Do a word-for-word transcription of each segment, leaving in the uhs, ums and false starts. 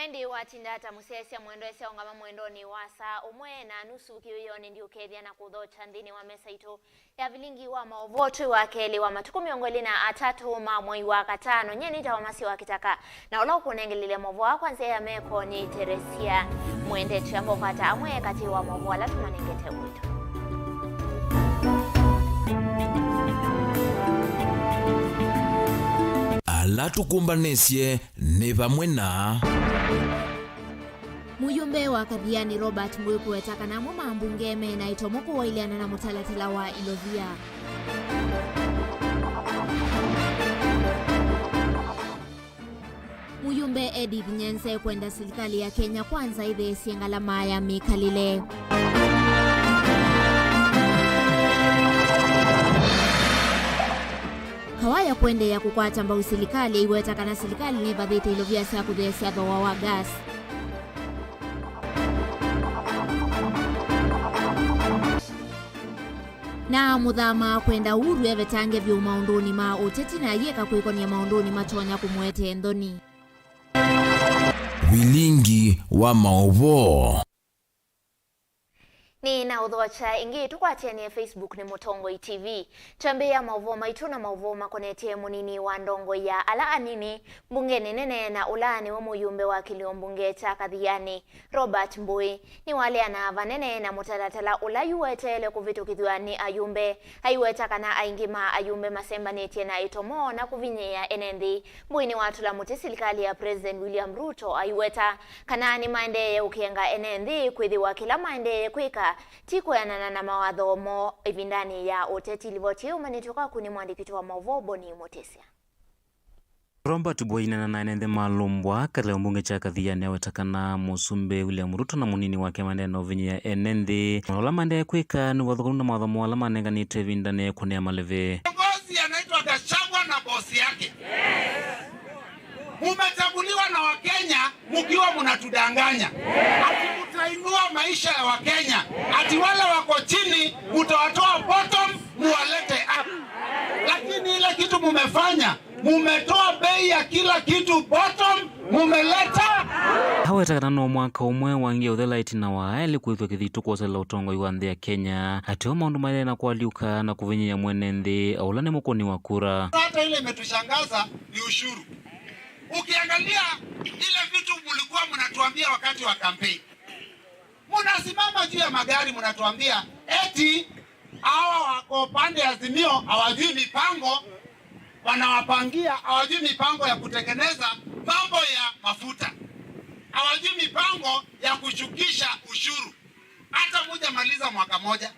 Ĩndĩ watinda ata mũsyaĩĩsya mwendwa esyaũngama mwendonĩ wa saa ũmwe na nusu kĩwĩonĩ ndiũkethya na kũthokya nthĩnĩ wa mesa itũ ya vilingi wa maũvoo twĩ wa kelĩ wa matukũ mĩongo ĩlĩ na atatũ ma mwei wa katano. Nyie nĩtawa Masi wa Kĩtaka, na ũla ũkũnengelelya maũvoo aa kwa nzĩa ya meko nĩ Teresia Mwende. Twĩamba ũkwata amwe katĩ wa maũvoo ala tũmanengete ũito. Ala tũkũmbanĩsye nĩ vamwe na Mũyũmbe wa Kathiani Robert Mbũi kũweta kana amwe ma ambunge me na ĩtomo kũwaĩlĩana na mũtalatala wa ilovia. Mũyũmbe Edith Nyenze kwenda silikalĩ ya Kenya Kwanza ĩtheesye ngalama ya mĩkalĩle. Kawaya kũendeea kũkwata mbau silikalĩ aiweta kana silikalĩ nĩvathĩte ilovia sya kũtheesya thooa wa gas. Na mũthama kwenda Uhuru evetange vyũ maũndũnĩ ma ũteti na ayĩka kwĩkonia maũndũnĩ matonya kũmũetee nthoni. Vilingi wa maũvoo. Nĩ na ũthokya ĩngĩ tũkwatĩanĩe Facebook nĩ Mũtongoi T V. Twambĩĩa maũvoo maitũ na maũvoo makonetye mũnini wa ndongoi ya ala anini mbungenĩ nene na ũla nĩwe mũyũmbe wa kĩlio mbunge kya Kathiani, Robert Mbũi. Nĩwaleana vanene na mũtalatala ũla yu weteele kũvĩtũkĩthw'a nĩ ayũmbe. Aiweta kana aingĩ ma ayũmbe masembanĩtye na ĩtomo na kũvinyĩĩa ene nthĩ. Mbũi nĩwatũla mũtĩ silikalĩ ya President William Ruto, aiweta kana nĩmaendeeye ũkenga ene nthĩ kwĩthĩwa kĩla maendeeye kwĩka ti kũeanana na mawatho moo ĩvindanĩ ya ũteti. Livoti ĩĩ ũmanĩtw'e kwaku nĩ mwandĩki witũ wa maũvoo Boni Mũtĩsya. Robert Mbũi aineena na ene nthĩ malũmbwa katĩ wa mbunge kya Kathiani aweta kana Mũsumbĩ William Ruto na mũnini wake maendee na ũvinyĩĩa ene nthĩ. Maũndũ ala maendee kwĩka nĩ ũvathũkanu na mawatho moo ala manenganĩtwe ĩvindanĩ ya kũnea malĩvi. Kiongozi anaitwa Gachagua na bosi yake. Mumechaguliwa na Wakenya mkiwa mnatudanganya ati mtainua maisha ya Wakenya, ati wale wako chini mtawatoa bottom muwalete up. Lakini ile kitu mumefanya, mumetoa bei ya kila kitu bottom, mumeleta. Aweta kana no mwaka ũmwe wangie ũthela ĩtina wa aelĩ kwĩthwa kĩthito kwoselela ũtongoi wa nthĩ ya Kenya, ateo maũndũ maendee na kũalyũka na kũvinyĩĩa mwene nthĩ, o ũla nĩ mũkũni wa kura. Hata ile imetushangaza ni ushuru. Ukiangalia ile vitu mlikuwa mnatuambia wakati wa campaign, mnasimama juu ya magari mnatuambia eti hawa wako upande ya Azimio hawajui mipango wanawapangia, hawajui mipango ya kutengeneza mambo ya mafuta, hawajui mipango ya kushukisha ushuru. Hata mujamaliza mwaka moja,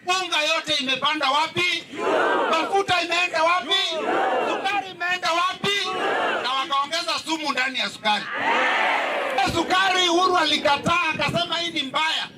unga yote imepanda wapi? Mafuta imeenda wapi? Sukari imeenda wapi? Na wakaongeza sumu ndani ya sukari. Sukari Uhuru alikataa, akasema hii ni mbaya.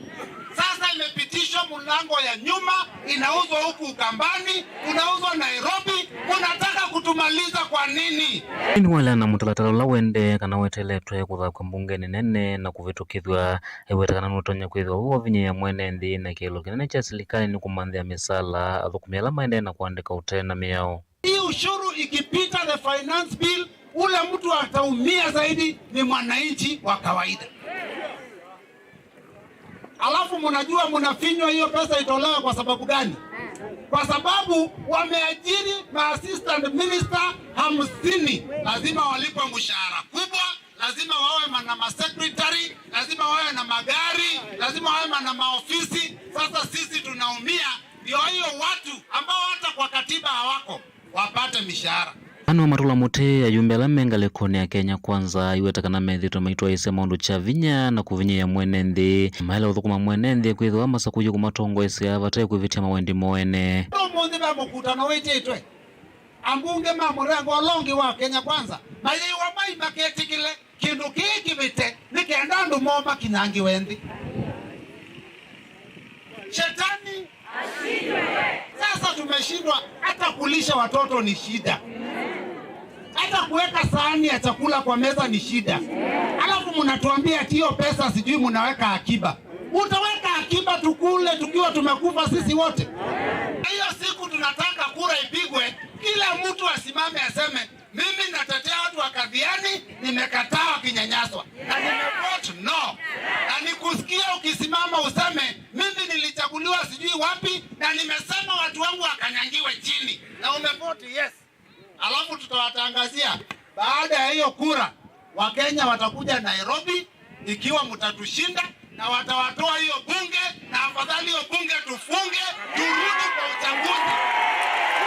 Sasa imepitishwa mlango ya nyuma, inauzwa huku Ukambani, unauzwa Nairobi. Munataka kutumaliza kwa nini? Nĩwaleana na mũtalatala ũla wendee kana weteletwe kũthakw'a mbungenĩ nene na kũvĩtũkĩthw'a. Aiweta kana nũtonya kwĩthĩwa wĩ wa vinyĩĩa mwene nthĩ na kĩelo kĩnene kya silikalĩ nĩ kũmanthĩa mĩsala athũkũmi ala maendee na kũandĩka ũtee na mĩao. Hii ushuru ikipita the finance bill, ule mtu ataumia zaidi ni mwananchi wa kawaida. Alafu mnajua mnafinywa hiyo pesa itolewe kwa sababu gani? Kwa sababu wameajiri ma assistant minister hamsini. Lazima walipwe mshahara kubwa, lazima wawe ma-, na ma secretary, lazima wawe na magari, lazima wawe ma-, na maofisi. Sasa sisi tunaumia, ndio hiyo watu ambao hata kwa katiba hawako wapate mishahara. Ana matũla mũtĩ ayumbe ala me ngalĩkonĩ ya Kenya Kwanza aiweta kana methĩĩtwe maitwaĩĩsya maũndũ kya vinya na kũvinyĩĩa mwene nthĩ. Maĩle ũthũkũma mwene nthĩ kwĩthĩwa masakũie kũmatongoesya vate kwĩvĩtya mawendi moo ene. Ũmũnthĩ ve mũkutano wĩtĩtwe, ambunge ma mũrengo ũla ũngĩ wa Kenya Kwanza mayĩwa mai maketĩkĩle kĩndũ kĩĩ kĩvĩte nĩ kenda andũ moo makinyangĩwe nthĩ. Shetani ashindwe. Sasa tumeshindwa, hata kulisha watoto ni shida, hata kuweka sahani ya chakula kwa meza ni shida, alafu mnatuambia ati hiyo pesa sijui mnaweka akiba. Utaweka akiba tukule tukiwa tumekufa sisi wote? Hiyo siku tunataka kura ipigwe, kila mtu asimame aseme, "Mimi natetea watu wa Kathiani, nimekataa wakinyanyaswa." Wapi? Na nimesema watu wangu wakanyangiwe chini, na umevote yes. Alafu tutawatangazia baada ya hiyo kura, Wakenya watakuja Nairobi ikiwa mtatushinda, na watawatoa hiyo bunge, na afadhali hiyo bunge tufunge, turudi kwa uchaguzi.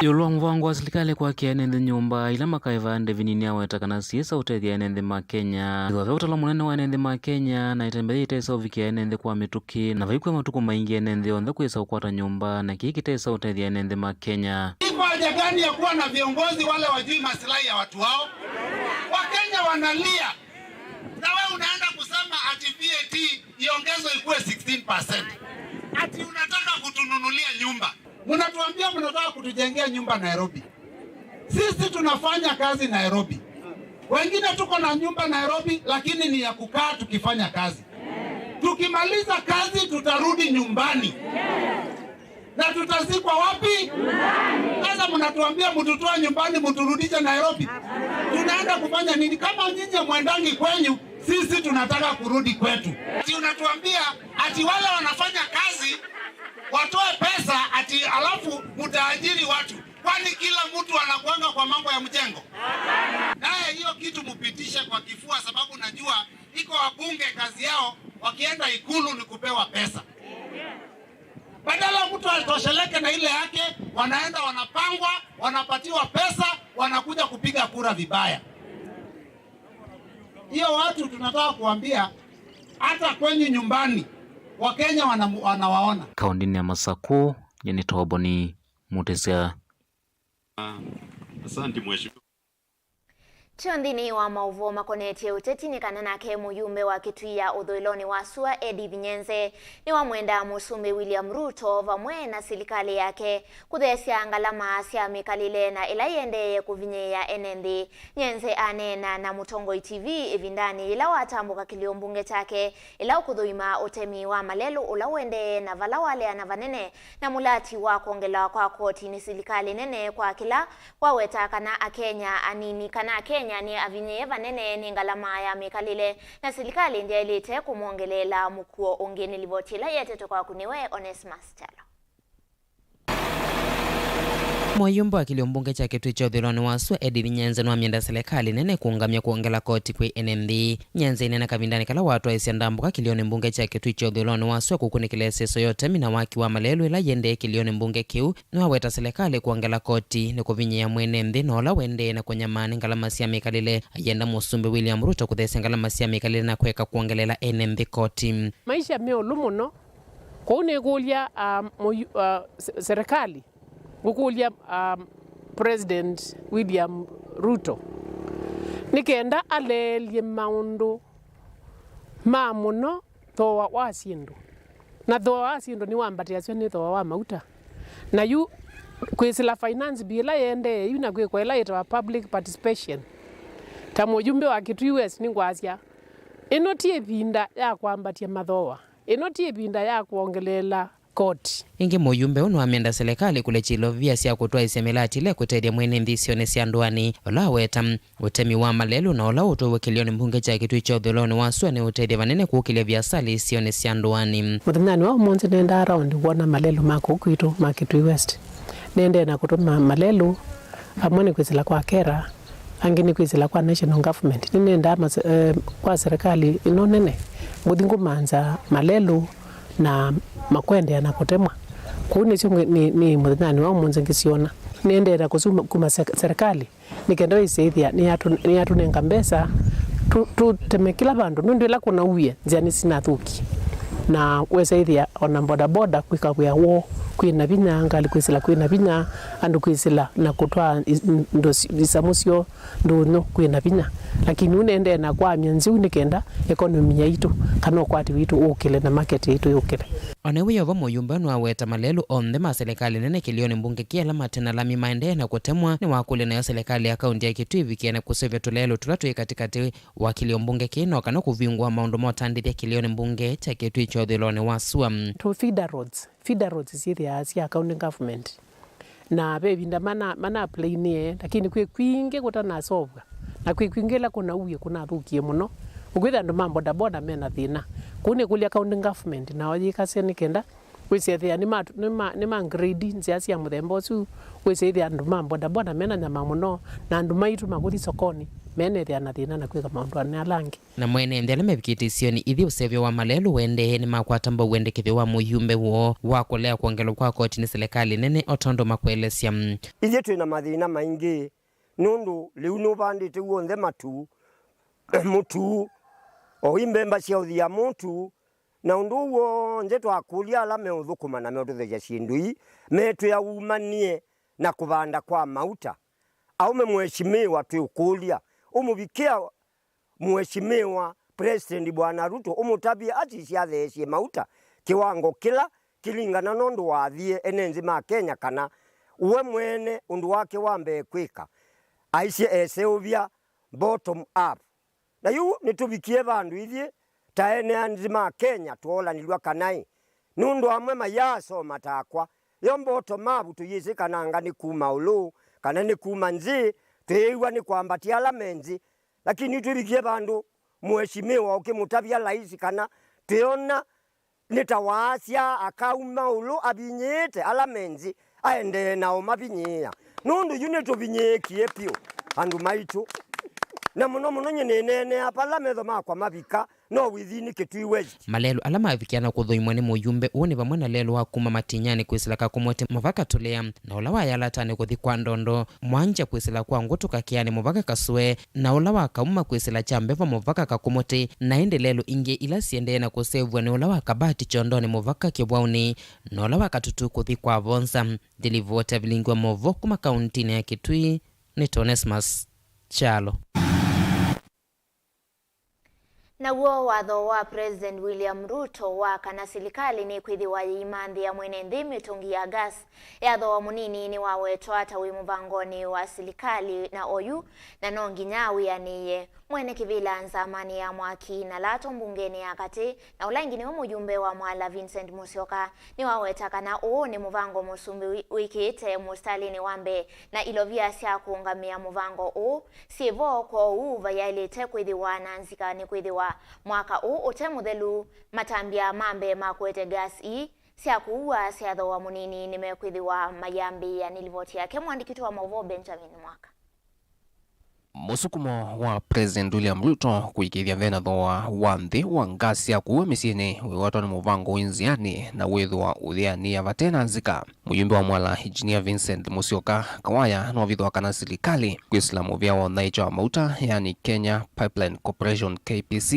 Ĩũlũ wa mũvango wa silikalĩ kwakĩa ene nthĩ nyũmba ila makaĩvaa ndĩvi nini, aweta kana syĩsa ũtethya ene nthĩ ma Kenya. Ĩthĩwa ve ũtalo mũnene wa ene nthĩ ma Kenya, na ĩtembea yĩtesa ũvikĩa ene nthĩ kwa mĩtũkĩ, na vaikw'a matukũ maingĩ ene nthĩ onthe kwĩsa ũkwata nyũmba, na kĩĩ kĩtesa ũtethya ene nthĩ ma Kenya. Iko haja gani ya kuwa na viongozi wale wajui maslahi ya watu wao? Wakenya wanalia. Na wewe unaenda kusema ati V A T iongezwe ikuwe sixteen percent. Ati unataka kutununulia nyumba. Mnatuambia mnataka kutujengea nyumba Nairobi. Sisi tunafanya kazi Nairobi. Wengine tuko na nyumba Nairobi, lakini ni ya kukaa tukifanya kazi. Tukimaliza kazi, tutarudi nyumbani. Na tutazikwa wapi? Sasa mnatuambia mtutoe nyumbani, mturudishe Nairobi. Tunaenda kufanya nini? Kama nyinyi mwendangi kwenyu, sisi tunataka kurudi kwetu. Ati unatuambia ati wale wanafanya kazi watoe pesa ati alafu mtaajiri watu. Kwani kila mtu anakuanga kwa mambo ya mjengo? Naye hiyo kitu mupitishe kwa kifua, sababu najua iko wabunge kazi yao wakienda ikulu ni kupewa pesa. Badala mtu atosheleke na ile yake, wanaenda wanapangwa, wanapatiwa pesa, wanakuja kupiga kura vibaya. Hiyo watu tunataka kuambia, hata kwenyu nyumbani, Wakenya wana-, wanawaona. Kaũntĩnĩ ya Masakũ, nyie nĩ Toboni Mutesya. Asante, mheshimiwa. Kyo nthĩnĩ wa maũvoo makonetye ũteti nĩ kana nake mũyumbe wa Kĩtui ya ũthũĩlonĩ wa sua Edith Nyenze nĩwamwenda Mũsumbĩ William Ruto vamwe na silikalĩ yake kũtheesya ngalama sya mĩkalĩle na ĩla yĩendeeye kũvinyĩĩa ene nthĩ. Nyenze aneena na Mũtongoi T V ĩvindanĩ yĩla watambũka kĩlio mbunge kyake ĩla ũkũthũima ũtemi wa malelũ ũla ũendee na vala waleana vanene na mũlati wa kwongelawa kwa koti nĩ silikalĩ nene kwa kĩla waweta kana Akenya anini kana Akenya nĩ avinyĩĩe vanene nĩ ngalama ya mĩkalĩle, na silikalĩ ndyaĩlĩte kũmwongeleela mũkuo ũngĩ. Nĩ livoti ĩla ĩetetwe kwaku nĩwe Onesmus Kyalo. Mũyumbe wa kĩlio mbunge kya Kĩtui kya ũthũĩlonĩ wa sua Edith Nyenze nĩwamyenda silikalĩ nene kũũngamya kwongela koti kwĩ ene nthĩ. Nyenze aineena kavindanĩ kala watwaĩsye ndambũka kĩlionĩ mbunge kya Kĩtui kya ũthũĩlonĩ wa sua kũkunĩkĩla ĩseso ya ũtemi na waki wa malelũ ĩla yĩendee kĩlionĩ mbunge kĩu, nĩwaweta silikalĩ kwongela koti nĩ kũvinyĩĩa mwene nthĩ na ũla ũendee na kũnyamaa nĩ ngalama sya mĩkalĩle. Ayenda Mũsumbĩ William Ruto kũtheesya ngalama sya mĩkalĩle na kũeka kwongeleela ene nthĩ koti. Maisha me ũlũ mũno. Kwoou nĩkũlya, um, mũyu-, uh, se-, serikali, ngũkũlya, um, President William Ruto nĩ kenda aleelye maũndũ ma mũno thooa wa syĩndũ. Na thooa wa syĩndũ nĩwambatĩasya nĩ thooa wa mauta. Na yu kwĩsĩla finance bill ĩla yĩendee yu na kwĩkwa ĩla yĩtawa public participation. Ta mũyumbe wa Kitui West nĩngwasya, ĩno ti ĩvinda ya kwambatya mathooa. Ĩno ti ĩvinda ya kwongeleela koti. Ĩngĩ mũyumbe ũũ nĩwamenda silikalĩ kũlekya ilovia sya kũtwaĩsya mĩlati ĩla ĩkũtethya mwene nthĩ isionĩ sya ndũanĩ, ũla aweta ũtemi wa malelũ na ũla ũtwaĩwe kĩlionĩ mbunge kya Kĩtui kya ũthũĩlonĩ wa sua nĩ ũtethya vanene kũkĩlya viasala isionĩ sya ndũanĩ. Mũthenyanĩ wa ũmũnthĩ nĩendaa around kwona malelũ ma kũu kwitũ ma Kĩtui West. Nĩendee na kũtũma malelũ amwe nĩ kwĩsĩla kwa KeRRA, angĩ nĩ kwĩsĩla kwa national government. Nĩnendaa mase-, eh, kwa serikali ĩno nene ngũthi ngũmanza malelũ na makwendea na kũtemwa. Kũu nĩsyo ngĩ-, nĩ, nĩ mũthenyanĩ wa ũmũnthĩ ngĩsyona. Nĩendee na kũsuma kuma se-, serikali nĩ kenda ĩsĩthĩa nĩyatũ-, nĩyatũnenga mbesa tũ-, tũteme kĩla vandũ, nũndũ ĩla kũnauie nzĩa nĩsinathũkie. Na wesa ĩthĩa ona bodaboda kwĩka wĩa woo kwĩ na vinya, ngalĩ kwĩsĩla kwĩ na vinya, andũ kwĩsĩla na kũtwaa i-, indo si-, isamũ syoo ndũnyũ kwĩ na vinya. Lakini ũnendee na kwamya nzĩu nĩ kenda economy yaitũ kana ũkwati witũ ũkĩle na market yaitũ yũkĩle. O na ĩw'o yova mũyumbe nĩwaweta malelũ onthe ma silikalĩ nene kĩlionĩ mbunge kĩĩ ala mate na lami maendee na kũtemwa. Nĩwakũlya nayo silikalĩ ya kaunti ya Kitui ĩvikĩe na kũseũvya tũlelũ tũla twĩ katĩkatĩ wa kĩlio mbunge kĩĩ no kana kũvingũa maũndũ ma ũtandĩthya kĩlionĩ mbunge kya Kitui kya ũthũĩlonĩ wa sua. To feeder roads, feeder roads syĩthĩaa sya county government. Na ve ĩvinda mana, mana aplainie, lakini kwĩ kwingĩ kũtanasovwa. Na kwĩ kwingĩ ĩla kũnauie kũnathũkie mũno. Ũkwĩthĩa andũ ma bodaboda mena thĩna. Kũu nĩkũlya county government nao yĩkasye nĩ kenda Wĩsĩthĩa nĩ ma, nĩ ma, nĩ ma grade nzĩa sya mũthemba ũsu, wĩsĩthĩa andũ ma bodaboda mena nyama mũno, na andũ maitũ makũthi sokonĩ menethĩa na thĩna na kwĩka maũndũ ala angĩ. Na mwene nthĩ ala mevikĩte isionĩ ithi ũsevyo wa malelũ ũendee, nĩmakwata mbau wendekethyo wa mũyumbe woo wa kũlea kwongelwa kwa koti nĩ silikalĩ nene, o tondũ makũelesya. Ithyĩ twĩ na mathĩna maingĩ, nũndũ lĩu nũvandĩte w'onthe matu, mũtu, o i mbemba sya ũthia mũtu, na ũndũ ũu w'onthe twakũlya ala meũthũkũma na meũtũthesya syĩndũ ii, metwĩa umanie na kũvanda kwa mauta. Aũme mũesimĩĩwa twĩũkũlya, ũmũvikĩa mũesimĩĩwa President Bwana Ruto, ũmũtavye atisye atheesye mauta kĩwango kĩla kĩlingana na ũndũ wathie ene nthĩ ma Kenya, kana we mwene ũndũ wake wa mbee kwĩka aisye eseũvya bottom up. Na yu nĩtũvikie vandũ ithyĩ ta ene a nthĩ ma Kenya twolanĩlw'a kana ĩ, nũndũ amwe mayaasoma takwa, yo bottom up tũyĩsĩ kana anga nĩ kuma ũlũ kana nĩ kuma nthĩ, twĩĩw'a nĩ kwambatĩa ala me nthĩ. Lakini yu twĩvikie vandũ mũesimĩwa ũkĩmũtavya laisi kana twĩona nĩ ta waasya akauma ũlũ avinyĩĩte ala me nthĩ aendee na ũmavinyĩĩa, nũndũ yu nĩtũvinyĩĩkie vyũ andũ maitũ. Na mũno mũno nyie nĩneenea vala metho makwa mavika, no within Kitui West. Malelũ ala mavikĩa na kũthũimwa nĩ mũyumbe ũũ nĩ vamwe na lelũ wa kuma Matinyanĩ kwĩsĩla Kakumũtĩ mũvaka Tũlĩa, na ũla wa Yalatani kũthi kwa Ndondo, Mwanja kwĩsĩla kwa Ngũtũ Kakeanĩ mũvaka Kasũe, na ũla wa Kauma kwĩsĩla Kyambeva mũvaka Kakumũtĩ, na ĩndĩ lelũ ingĩ ila siendee na kũseũvw'a nĩ ũla wa Kabati Kyondonĩ mũvaka Kĩvwaũnĩ, na ũla wa Katutu kũthi kwa Vonza. Ndilivoti ya vilingi wa maũvoo kuma kauntinĩ ya Kitui nĩ Onesmus Kyalo. Naw'o watho wa President William Ruto wa kana silikalĩ nĩkwĩthĩwa yĩimanthĩa mwene nthĩ mĩtũngi ya gas ya thooa mũnini nĩwawetwa ta wĩ mũvangonĩ wa silikalĩ na oyu, na no nginya wĩanĩĩe. Mwene kĩvĩla nzamanĩ ya mwaki na lato mbungenĩ ya katĩ, na ũla ĩngĩ nĩwe mũyumbe wa Mwala Vincent Musyoka, nĩwaweta kana ũũ nĩ mũvango mũsumbĩ wĩ-, wĩkĩĩte mũsitalĩnĩ wa mbee, na ilovia sya kũũngamĩa mũvango ũũ syĩ vo, kwoou vayaĩlĩte kwĩthĩwa na nzika nĩkwĩthĩwa mwaka ũũ ũte mũthelu, matambya ma mbee ma kũete gas ii sya kũua sya thooa mũnini nĩmekwĩthĩwa mayambĩĩa. Nĩ livoti yake mũandĩki witũ wa maũvoo Benjamin Mwaka. Mũsukumo wa President William Ruto kũĩkĩĩthya vena thooa wa nthĩ wa ngas sya kũua mĩsyĩnĩ wĩwatwa nĩ mũvango wĩ nzĩanĩ na wĩthĩwa ũyĩanĩĩa vate na nzika. Mũyumbe wa Mwala Engineer Vincent Musyoka Kawaya nĩwavithwa kana silikalĩ kwĩsĩla mũvĩa wa ũthaĩkya wa mauta, yani Kenya Pipeline Corporation, K P C,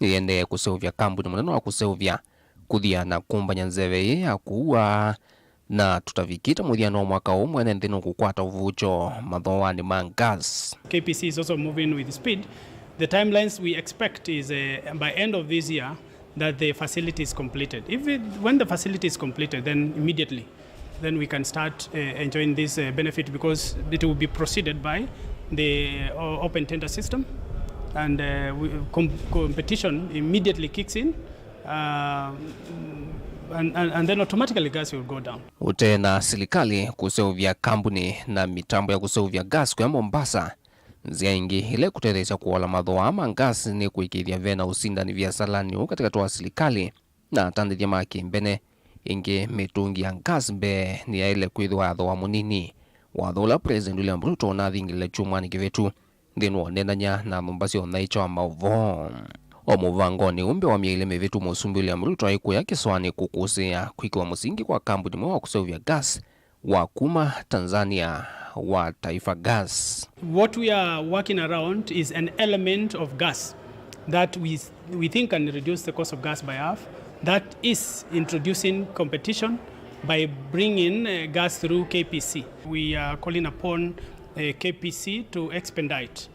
nĩyĩendee kũseũvya kambuni mũnene wa kũseũvya kũthia na kũmbany'a nzeve ĩĩ ya kũua, na tũtavikĩte mũthyanĩ wa mwaka ũũ, mwene nthĩ nũkũkwata ũvuũkyo mathooanĩ ma gas. K P C is also moving with speed. The timelines we expect is, uh, by end of this year that the facility is completed. If it, when the facility is completed, then immediately, then we can start, uh, enjoying this, uh, benefit because it will be preceded by the, uh, open tender system, and, uh, we, com-, competition immediately kicks in. Uh, and, and, and then automatically gas will go down. Ũtee na silikalĩ kũseũvya kambuni na mĩtambo ya kũseũvya gas kũya Mombasa, nzĩa ĩngĩ ĩla ĩkũtetheesya kũola mathooa ma gas nĩ kũĩkĩĩthya vena ũsindani viasalanĩ ũũ katĩkatĩ wa silikalĩ na atandĩthya ma kĩmbene. Ĩngĩ, mĩtũngi ya gas mbee nĩyaĩle kwĩthĩwa ya thooa mũnini. Watho ũla President William Ruto ũnathingĩlile kyumwanĩ kĩvĩtu nthĩnĩ wa ũneenany'a na nyũmba sya ũthaĩkya wa maũvoo. O mũvangonĩ ũũ, mbee wa myei ĩlĩ mĩvĩtu, Mũsumbĩ William Ruto aĩ kũya kĩsoanĩ kũkũsĩĩa kwĩkĩwa mũsingi kwa kambuni mweũ wa kũseũvya gas wa kuma Tanzania wa Taifa Gas. What we are working around is an element of gas that we, we think can reduce the cost of gas by half. That is introducing competition by bringing, uh, gas through K P C. We are calling upon, uh, K P C to expedite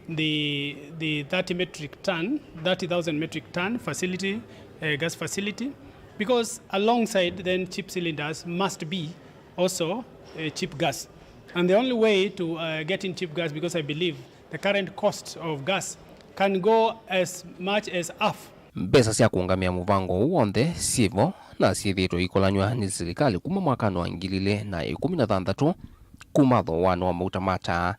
the, the thirty metric ton, thirty thousand metric ton facility, uh, gas facility, because alongside then cheap cylinders must be also, uh, cheap gas. And the only way to, uh, get in cheap gas, because I believe the current cost of gas can go as much as half. Mbesa sya kũũngamĩa mũvango ũũ w'onthe syĩ vo na syĩthĩĩtwe ikolanywa nĩ silikalĩ kuma mwakanĩ wa ngili ilĩ na ĩkũmi na thanthatũ kuma thooanĩ wa mauta ma taa.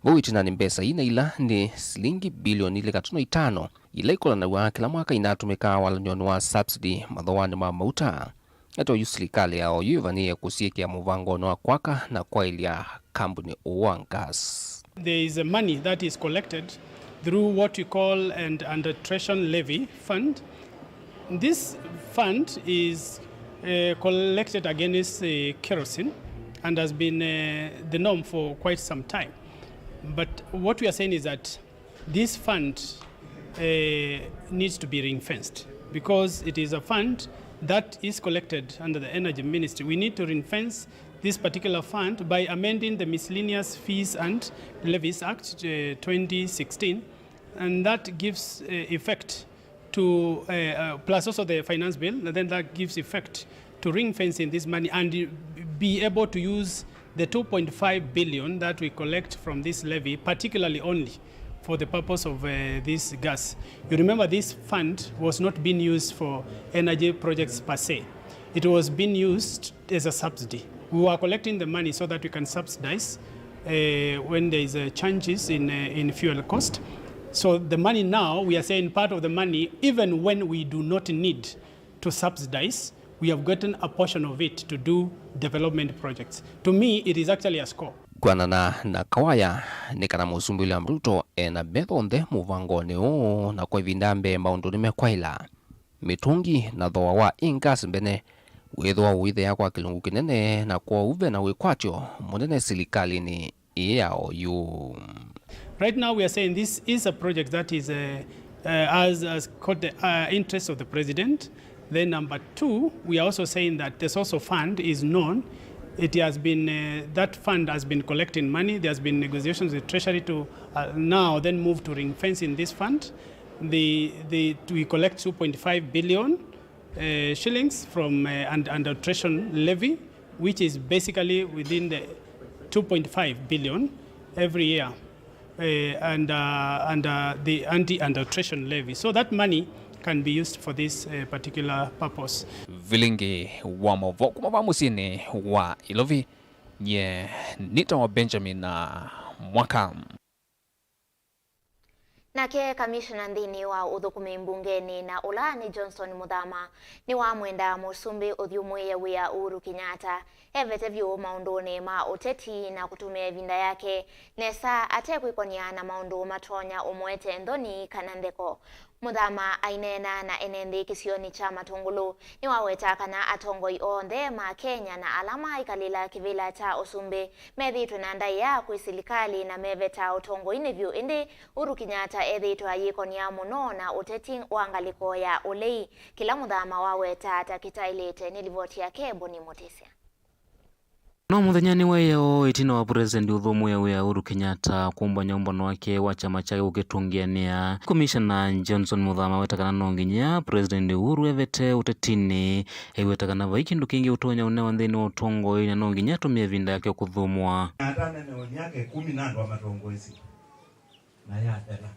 Vau ĩtina nĩ mbesa ii na ila nĩ silingi bilioni ilĩ katono itano ila ikolanaw'a kĩla mwaka inatũmĩkaa walany'onĩ wa subsidy mathooanĩ ma mauta. Ndeto yu silikalĩ ya oyu ĩvanĩĩe kũsyĩkĩa mũvangonĩ wa kwaka na kwaĩlya kambunĩ ũũ wa gas. There is a money that is collected through what we call an adulteration levy fund. This fund is uh, collected against uh, kerosene and has been uh, the norm for quite some time. But what we are saying is that this fund uh, needs to be ring-fenced because it is a fund that is collected under the Energy Ministry. We need to ring-fence this particular fund by amending the Miscellaneous Fees and Levies Act uh, twenty sixteen, and that gives uh, effect to, uh, uh, plus also the finance bill, and then that gives effect to ring-fencing this money and be able to use the two point five billion that we collect from this levy, particularly only for the purpose of uh, this gas. You remember this fund was not being used for energy projects per se. It was being used as a subsidy. We were collecting the money so that we can subsidize uh, when there is a changes in, uh, in fuel cost. So the money now, we are saying part of the money, even when we do not need to subsidize, we have gotten a portion of it to do development projects. To me, it is actually a score. Kwanana na Kawaya, nĩ kana Mũsumbĩ William Ruto ena metho onthe mũvangonĩ ũũ, na kwa ĩvinda mbee maũndũ nĩmekwaĩla. Mĩtũngi na thooa wa gas mbene wĩthĩwa ũitheea kwa kĩlungu kĩnene, na kwoou ve na wĩkwatyo mũnene silikalĩnĩ ĩĩ ya oyu. Right now we are saying this is a project that is, uh, uh, as, as caught the uh, interest of the president. Then number two, we are also saying that the source of fund is known. It has been, uh, that fund has been collecting money. There has been negotiations with Treasury to uh, now then move to ring fencing this fund. The, the, we collect two point five billion uh, shillings from uh, and, and adulteration levy, which is basically within the two point five billion every year. Uh, and uh, and uh, the anti-adulteration levy. So that money can be used for this uh, particular purpose. Vilingi wa maũvoo kuma va mũsyĩnĩ wa Ilovi, nye nĩtawa Benjamin uh, Mwaka. Nake kamishona nthĩnĩ wa ũthũkũmi mbungenĩ na ũla nĩ Johnson Muthama nĩwamwenda Mũsumbĩ ũthyũmũĩe wĩa Uhuru Kenyatta evete vyũ maũndũnĩ ma ũteti na kũtũmĩa ĩvinda yake nesa ate kwĩkony'a na maũndũ matonya ũmũete nthoni kana ntheko. Muthama aineena na ene nthĩ kĩsionĩ kya Matũngũlũ nĩwaweta kana atongoi onthe ma Kenya na ala maaikalĩla kĩvĩla kya ũsumbĩ methĩĩtwe na ndaĩa kwĩ silikalĩ na mevetaa ũtongoinĩ vyũ, ĩndĩ Uhuru Kenyatta ethĩĩtwe ayĩkony'a mũno na ũteti wa ngalĩko ya ũlei, kĩla Muthama waweta ta kĩtaĩlĩte. Nĩ livoti yake Boni Mutisya. No mũthenyanĩ wa ĩao, ĩtina wa President ũthũmũĩa wĩa Uhuru Kenyatta kũmbany'a ũmbano wake wa kyama kyake kũkĩtũngĩanĩa, Commissioner Johnson Muthama aweta kana no nginya President Uhuru evete ũtetinĩ. Aiweta kana vai kĩndũ kĩngĩ ũtonya ũnewa nthĩnĩ wa ũtongoi, na no nginya atũmĩe ĩvinda yake kũthũmũa. Atanenewe myaka ĩkũmi na andũ amatongoesye, na yathela.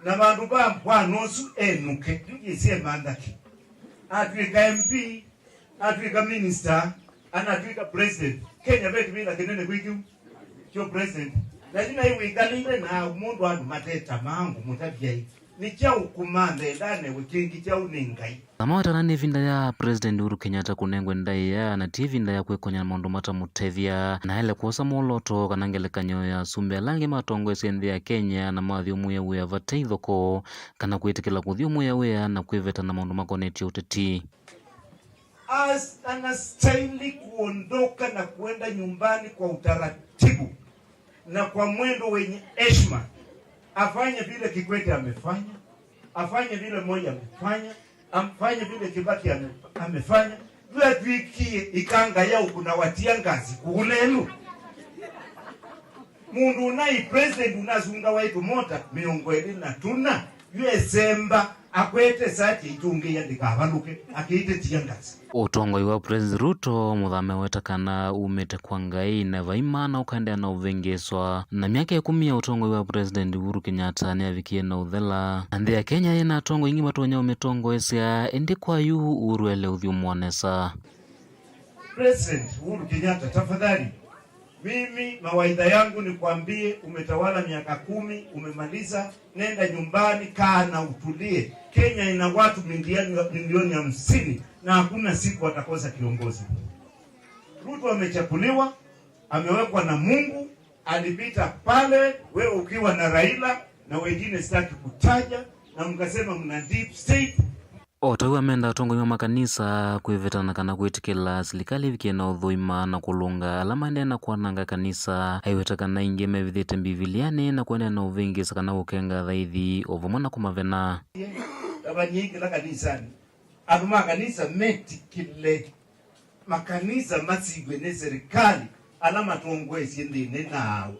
Na vandũ va mbwana ũsu enũke, yu yĩsĩ emantha kĩ? Atw'ĩka M P, atw'ĩka minister, anatw'ĩka president. Kenya ve kĩvĩla kĩnene kwĩ kĩu kyo president. Na yu naĩ wĩkalĩle na mũndũ andũ matetamaa ngũmũtavya ĩ, nĩ kyaũ kũmanthe ndanewe kĩngĩ kyaũ nĩ Ngai? Na mawetana nĩ ĩvinda ya President Uhuru Kenyatta kũnengwe ndaĩa, na ti ĩvinda ya kwĩkonya na maũndũ matamũtethya, na aĩle kwosa mwolooto kana ngelekany'o ya asumbĩ ala angĩ matongoesye nthĩ ya Kenya na mathyũmũĩa wĩa vate ithokoo, kana kwĩtĩkĩla kũthyũmũĩa wĩa na kwĩveta na maũndũ makonetye ũteti. As anastahili kuondoka na kuenda nyumbani kwa utaratibu na kwa mwendo wenye heshima, afanye vile Kikwete amefanya, afanye vile Moi amefanya, amfanye vile Kibaki ame-, amefanya. Yu atw'ĩkie ĩkanga ya ũkuna watia ngazi kũũ lelũ. Mũndũ ũnaĩ president unasungawa ĩ tũmota mĩongo ĩlĩ na tũna, yu esemba, akwete sati ĩitũngĩĩa ndĩkavalũke, akĩĩte tia ngazi. Ũtongoi wa President Ruto, Muthama aweta kana umĩte kwa Ngai, na vai maana ũkaendeea na ũvĩngĩĩswa. Na myaka ĩkũmi ya ũtongoi wa President Uhuru Kenyatta nĩyavikie na ũthela. Na nthĩ ya Kenya yĩna atongoi aingĩ matonya ũmĩtongoesya, ĩndĩ kwa yu Uhuru ele ũthyũmũa nesa. President Uhuru Kenyatta, tafadhali, Mimi mawaidha yangu nikwambie, umetawala miaka kumi, umemaliza, nenda nyumbani, kaa na utulie. Kenya ina watu milioni, milioni hamsini na hakuna siku watakosa kiongozi. Ruto amechaguliwa, amewekwa na Mungu, alipita pale, wewe ukiwa na Raila na wengine sitaki kutaja, na mkasema mna deep state. O ta ũu amenda atongoi ma makanisa kwĩvetana kana kwĩtĩkĩla silikalĩ ĩvikĩe na ũthũima na kũlũnga ala maendee na kwananga kanisa, aiweta kana aingĩ mevithĩte Mbivilianĩ na kũendeea na ũvĩngĩĩsa kana kũkenga athaithi o vamwe na kũmavena. Tavany'ei kĩla kanisanĩ. Andũ ma kanisa metĩkĩle makanisa masiw'e nĩ serikali ala matongoesye nthĩnĩ naaũ.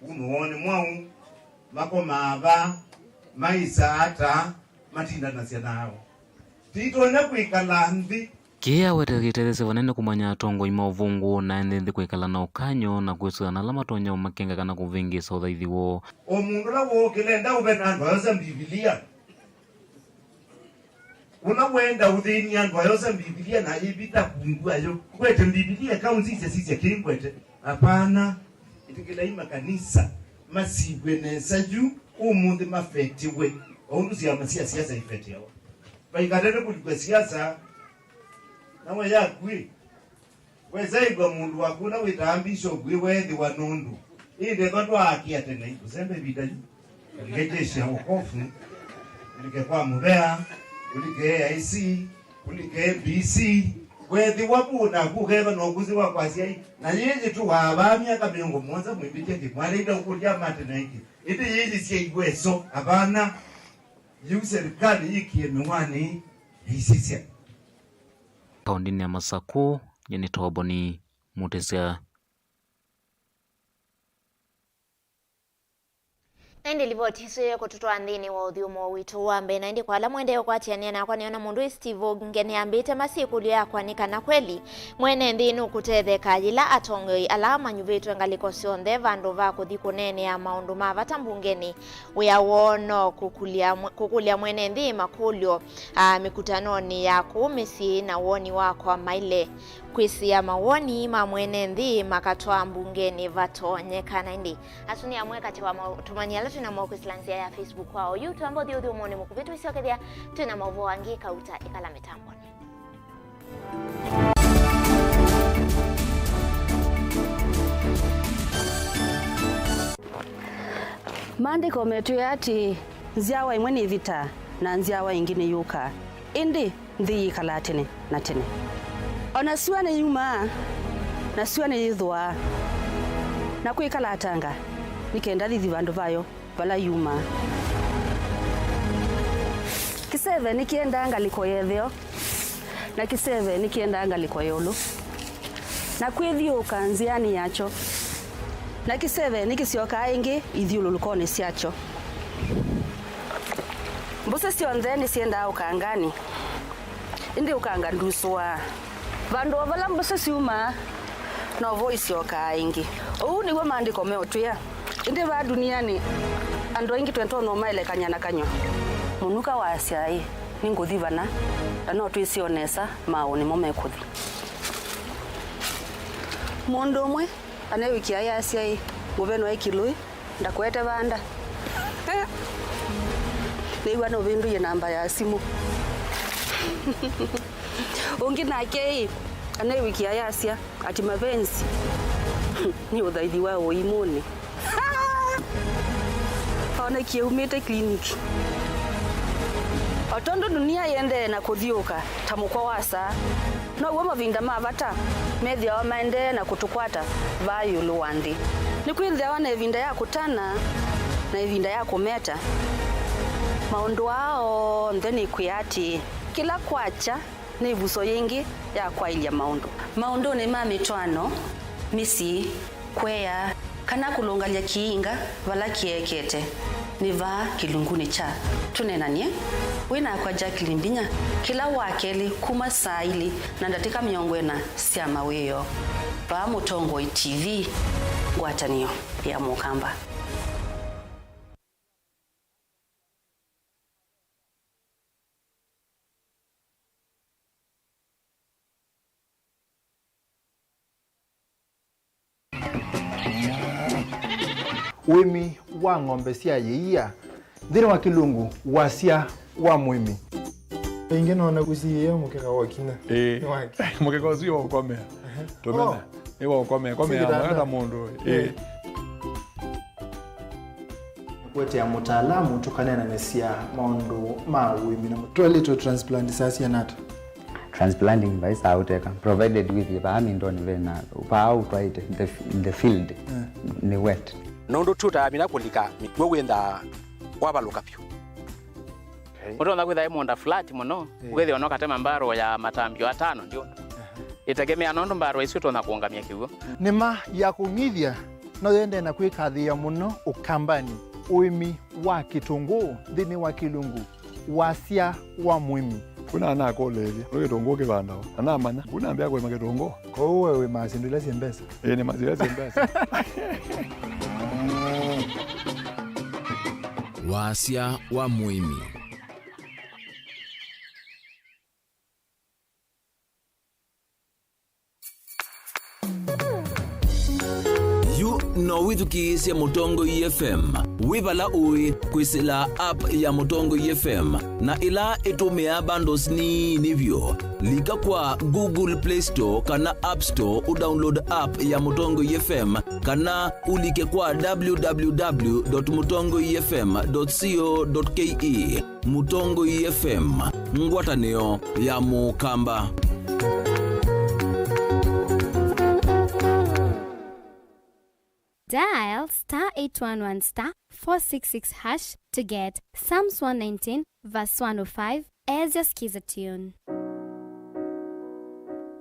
Ũũ nĩ woni mwaũ? Makomaa va? Maĩsaa ata? Matindanasya naaũ? Tĩitonya kwĩkala nthĩ. Kĩĩ awete kĩtetheesye vanene kũmanya atongoi ma ũvũngũ na ene nthĩ kwĩkala na ũkany'o na kwĩsũvĩa na ala matonya ũmakenga kana kũvĩngĩĩsa ũthaithi woo. O mũndũ ũla wookĩle ndaũvena andũ ayosa Mbivilia. Ũla wenda ũthĩny'a andũ ayosa Mbivilia na ayĩvitha kundu ayo. Ngwete Mbivilia ĩkaũsisya sisya kĩĩ ngwete. Apana. Ĩtĩkĩlai makanisa masiw'e nesa yu ũmũnthĩ mafetiwe, o ũndũ syama sya siasa ifetiawa. Vaikatene kũlikwa siasa, nawe yaku ĩ. Wesa ĩw'a mũndũ waku ũla wĩtaa Bishop ĩ weethĩwa nũndũ. Ĩndĩ ethwa ndwaakĩa tene, ũsembe ĩvinda yu. Ũlike jeshi ya wokovu, ũlike kwa mũvea, ũlike A I C, ũlike M B C. Weethĩwa vu naku ũkethwa na ũkũsĩ wa kwasya ĩ, na yĩĩ yĩtũwaa vaa myaka mĩongo mũonza mwĩmbĩtye kĩmwalĩile ũkũlya mate na ĩngĩ. Ĩndĩ yĩĩ yĩsyaiwe ĩso, avana. Yĩu serikali yĩkĩe mĩwanĩ ya isisya. Kaũndĩnĩ ya Masakũ, nyie nĩ Toboni Mutesya. Na ĩndĩ livoti ĩsu ĩkũtũtwaa nthĩnĩ wa ũthyũmũo witũ wa mbee. Na ĩndĩ kwa ala mwendeee ũkwatĩanĩa nakwa, nĩona mũndũ wĩ Steve Nge nĩambĩte, masi ĩkũlyo yakwa nĩ kana kweli mwene nthĩ nũkũtetheka yĩla atongoi ala manyuvĩtwe ngalĩko syonthe vandũ va kũthi kũneenea maũndũ ma vata mbungenĩ. Wĩa woo no kũkũlya mwe-, kũkũlya mwene nthĩ makũlyo, a, mĩkutanonĩ ya kũu mĩsyĩ, na woni wakwa maile kwĩsĩa mawoni ma mwene nthĩ makatwaa mbungenĩ vatonyeka. Na ĩndĩ asu nĩ amwe katĩ wa maũtũmani ala twĩ namo kwĩsĩla nzĩa ya Facebook kwa oyu. Twamba ũthi ũthyũmũonĩ mũkuvĩ, twĩsyokethya twĩ na maũvoo angĩ kauta. Ĩkala mĩtambonĩ. Maandĩko metwĩe atĩĩ, nzyawa ĩmwe nĩvĩtaa, na nzyawa ĩngĩ nĩyũkaa, ĩndĩ nthĩ yĩkalaa tene na tene. O na syũa nĩyumaa, na syũa nĩyĩthũaa, na kwĩkala atanga, nĩ kenda thithi vandũ vayo vala yumaa. Kĩseve nĩkĩendaa ngalĩko ya ĩtheo, na kĩseve nĩkĩendaa ngalĩko ya ĩũlũ, na kwĩthyũũka nzĩanĩ yakyo, na kĩseve nĩkĩsyokaa ĩngĩ ithyũlũlũkonĩ syakyo. Mbũsĩ syonthe nĩsyendaa ũkanganĩ, ĩndĩ ũkanga ndusũaa. Vandũ o vala mbũsĩ syumaa, novo isyokaa ĩngĩ. Ũu nĩw'o Maandĩko meũtwĩa. Ĩndĩ vaa ndunianĩ, andũ aingĩ twĩtonya ũmaelekany'a na kanyw'a. Mũnuka waasya, ĩ, nĩngũthi vana, na no twĩsĩ o nesa maaũ nĩmo mekũthi. Mũndũ ũmwe anewĩkĩa ayasya, ĩ, mũvenwa ĩ kĩlũĩ, ndakwete vanda. Nĩw'a nũvĩndũie namba ya simũ. Ũngĩ nake, ĩ, anewĩkĩa ayasya, ati mapenzi nĩ ũthaithi wa ũimũnĩ. Onekie umĩte clinic. O tondũ dunia yendee na kũthyũũka ta mũkwa wa saa, now'o mavinda ma vata methĩawa maendee na kũtũkwata vaa ĩũlũ wa nthĩ. Nĩkwĩthĩawa na ĩvinda ya kũtana na ĩvinda ya kũmeta. Maũndũ aa onthe nĩkwĩa atĩĩ, kĩla kwakya nĩ ĩvuso yĩngĩ ya kwaĩlya maũndũ. Maũndũnĩ ma mĩtwaano, mĩsyĩ, kũea, kana kũlũngalya kĩinga vala kĩekete, nĩ vaa kĩlungunĩ kya Tũneenany'e. Wĩ nakwa Jacqueline Mbinya kĩla Wakelĩ kuma saa ilĩ na ndatĩka mĩongo ĩna sya mawĩoo, vaa Mũtongoi T V, ngwatanĩo ya Mũkamba. Ũĩmi wa ng'ombe sya yĩia nthĩnĩ wa kĩlungu, wasya wa mũĩmi. Ĩngĩ nona ũsiĩĩe mũkeka wa ũkinya. Ĩĩ. Nĩ wake. Mũkeka ũsu wa ũkomea. Tũmena. Oh. Nĩ wa ũkomea. Komea. Singitanda. Mwana mũndũ. Ĩĩ. Ĩĩ. Kũetea mũtaalamu tũkaneenanĩsya maũndũ ma ũĩmi na mũtwaĩlĩtwe transplant saa siana ata? Transplanting vai saa ũteka, provided wĩthĩe vaa mindoni vena vaa ũtwaĩte the, the field. Eh. Nĩ wet. Nũndũ tũtaamina kũlika mĩkw'ũ wĩnthaa kwavalũka vyũ. Okay. Ũtonya kwĩtha ĩ mũũnda flat mũno, eh, ũkethĩa no katema mbarũ ya matambio atano ndio. Aha. Ĩtegemea nũndũ mbarũ isu ĩtonya kũũngamya kĩw'ũ. Nĩma ya kũng'ithya no yendee na kwĩkathĩĩa mũno Ũkambanĩ, ũĩmi wa kĩtũngũũ nthĩnĩ wa kĩlungu, wasya wa mũĩmi. Kuna anakũlĩĩlye, nĩ kĩtũngũũ kĩvandawa? Na namanya, kuna ambĩa kũĩma kĩtũngũũ. Kwoou we wĩmaa syĩndũ ila syĩ mbesa? Ĩĩ, nĩ masila syĩ mbesa. Wasya wa mũĩmi. Yu no wĩthukĩĩsye Mũtongoi F M wĩ vala ũĩ kwĩsĩla app ya Mũtongoi F M, na ĩla ĩtũmĩaa bundles nini vyũ. Lika kwa Google Play Store kana App Store ũdownload app ya Mũtongoi F M, kana ũlike kwa w w w dot mũtongoi f m dot co dot k e. Mũtongoi F M, ngwatanĩo ya Mũkamba. Dial star eight one one star four six six hash to get Psalms one nineteen verse one oh five as your skiza tune.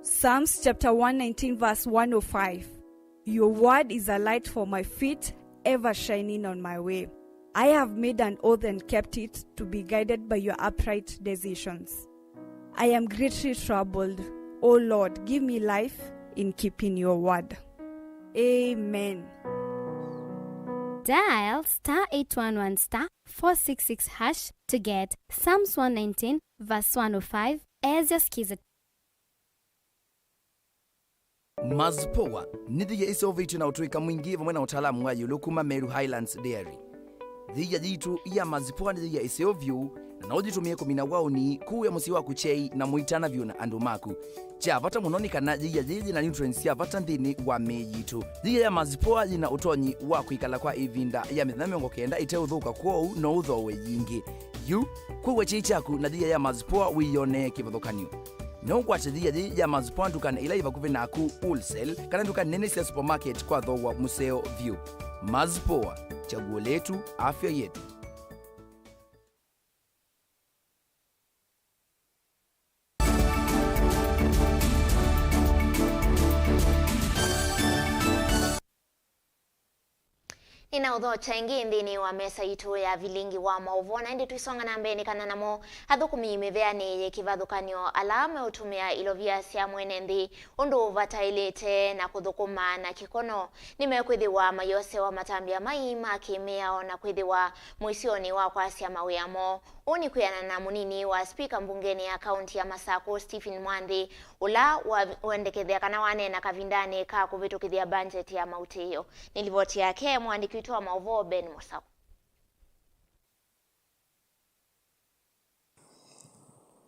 Psalms chapter one nineteen verse one oh five. Your word is a light for my feet, ever shining on my way. I have made an oath and kept it, to be guided by your upright decisions. I am greatly troubled. O Lord, give me life in keeping your word. Amen. Dial star eight one one star four six six hash to get Psalms one nineteen verse one oh five as your skiza. Mazpoa nĩ yĩia ĩseũvĩtw'e na ũtũĩka mwingĩ vamwe na ũtaalamu wa ĩũlũ kuma Meru Highlands Dairy. Yĩia yitũ ya Mazpoa nĩ yĩia ĩseũ vyũ, na no ũyĩtũmĩe kũmina waũni, kũĩa mũsyĩ waku kyei na mũitana vyũ na andũ maku. Kya vata mũno nĩ kana yĩia yĩĩ yĩna nutrients sya vata nthĩnĩ wa mĩĩ yitũ. Yĩia ya Mazpoa yĩna ũtonyi wa kwĩkala kwa ĩvinda ya mĩthenya mĩongo kenda ĩteũthũka, kwoou no ũthooe yingĩ. Yu, kũĩa kyei kyaku na yĩia ya Mazpoa wĩyonee kĩvathũkany'o. No ũkwate yĩia yĩĩ ya Mazpoa ndukanĩ ĩla yĩ vakuvĩ naku, wholesale, kana nduka nene sya supermarket kwa thooa mũseo vyũ. Mazpoa, chaguo letu, afya yetu. Nĩnaũthokya ĩngĩ nthĩnĩ wa mesa yitũ ya vilingi wa maũvoo, na ĩndĩ tũisonga na mbee nĩ kana namo athũkũmi mĩveanĩ yĩ kĩvathũkany'o ala meũtũmĩa ilovia sya mwene nthĩ ũndũ ũvataĩlĩte na kũthũkũma na kĩkono nĩmekwĩthĩwa mayosewa matambya mai ma kĩmĩao na kwĩthĩwa mũisyonĩ wa kwasya mawĩa moo. Ũũ nĩ kwĩanana na mũnini wa spika mbungenĩ ya kaunti ya Masakũ, Stephen Mwanthi, ũla wa-, wendekethya kana waneena kavindanĩ ka kũvĩtũkĩthya mbanjeti ya mautĩĩo. Nĩ livoti yake mũandĩki witũ wa maũvoo, Ben Mũsau.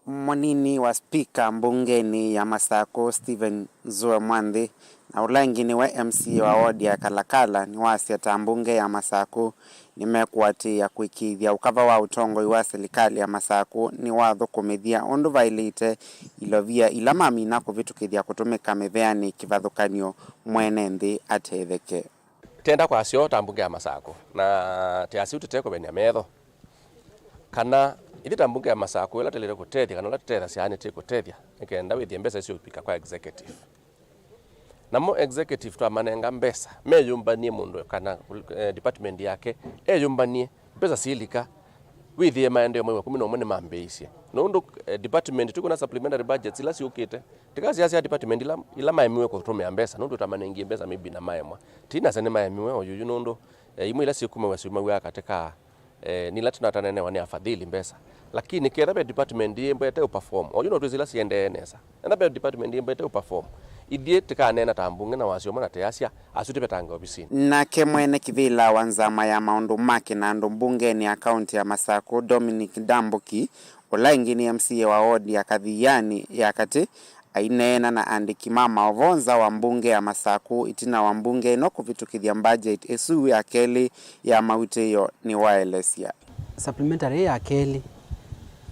Mũnini wa spika mbungenĩ ya Masakũ, Stephen Zue Mwanthi, na ũla ĩngĩ nĩwe M C A wa wodi ya Kalakala, nĩwasya ta mbunge ya Masakũ nĩmekũatĩĩa kũĩkĩĩthya ũkava wa ũtongoi wa silikalĩ ya Masakũ nĩwathũkũmĩthya ũndũ vaĩlĩte ilovia ila mamina kũvĩtũkĩthya kũtũmĩka mĩveanĩ kĩvathũkany'o mwene nthĩ atetheke. Tenda kwasyo ta mbunge ya Masakũ, na tĩasya ũu tũtekũvenia metho, kana ithyĩ ta mbunge ya Masakũ, ĩla tũlĩte kũtethya, kana ũla tũtethasya nĩ tĩkũtethya, nĩ kenda wĩthĩe mbesa isu ivika kwa executive. Namo executive twamanenga mbesa, meyũmbanie mũndũ kana, eh, department yake, eyũmbanie, mbesa silika, wĩthĩe maendeeo mwei wa kũmi na ũmwe nĩmambĩĩisye. Nũndũ, eh, department, twĩkwona supplementary budgets ila syũkĩte, tĩkasya sya department ila, ila maemiwe kũtũmĩa mbesa, nũndũ twamanengie mbesa maybe na maemwa. Tinasya nĩmaemiwe o yuyu nũndũ, eh, imwe ila syĩkumaw'a syumaw'a katĩ ka, eh, nĩ ila tũnatanenewa nĩ afadhili mbesa. Lakini ketha ve department yĩmbwa ĩte ũperform, o yu no twĩsĩ ila siendee nesa. Enda ve department yĩmbwa ĩte ũperform, Ithyĩ tĩkaneena ta mbunge na wasya ũmwe na tĩasya, asu tĩvetange ovisinĩ. Nake mwene kĩvĩla wa nzama ya maũndũ ma kĩnandũ mbungenĩ ya kaũntĩ ya Masakũ, Dominic Ndambuki, ũla ĩngĩ nĩ M C A wa wodi ya Kathiani ya Katĩ, aineena na andĩki ma maũvoo nza wa mbunge ya Masakũ ĩtina wa mbunge ĩno kũvĩtũkĩthya budget ĩsu ya kelĩ ya mautĩĩo, nĩwaelesya. Supplementary ya kelĩ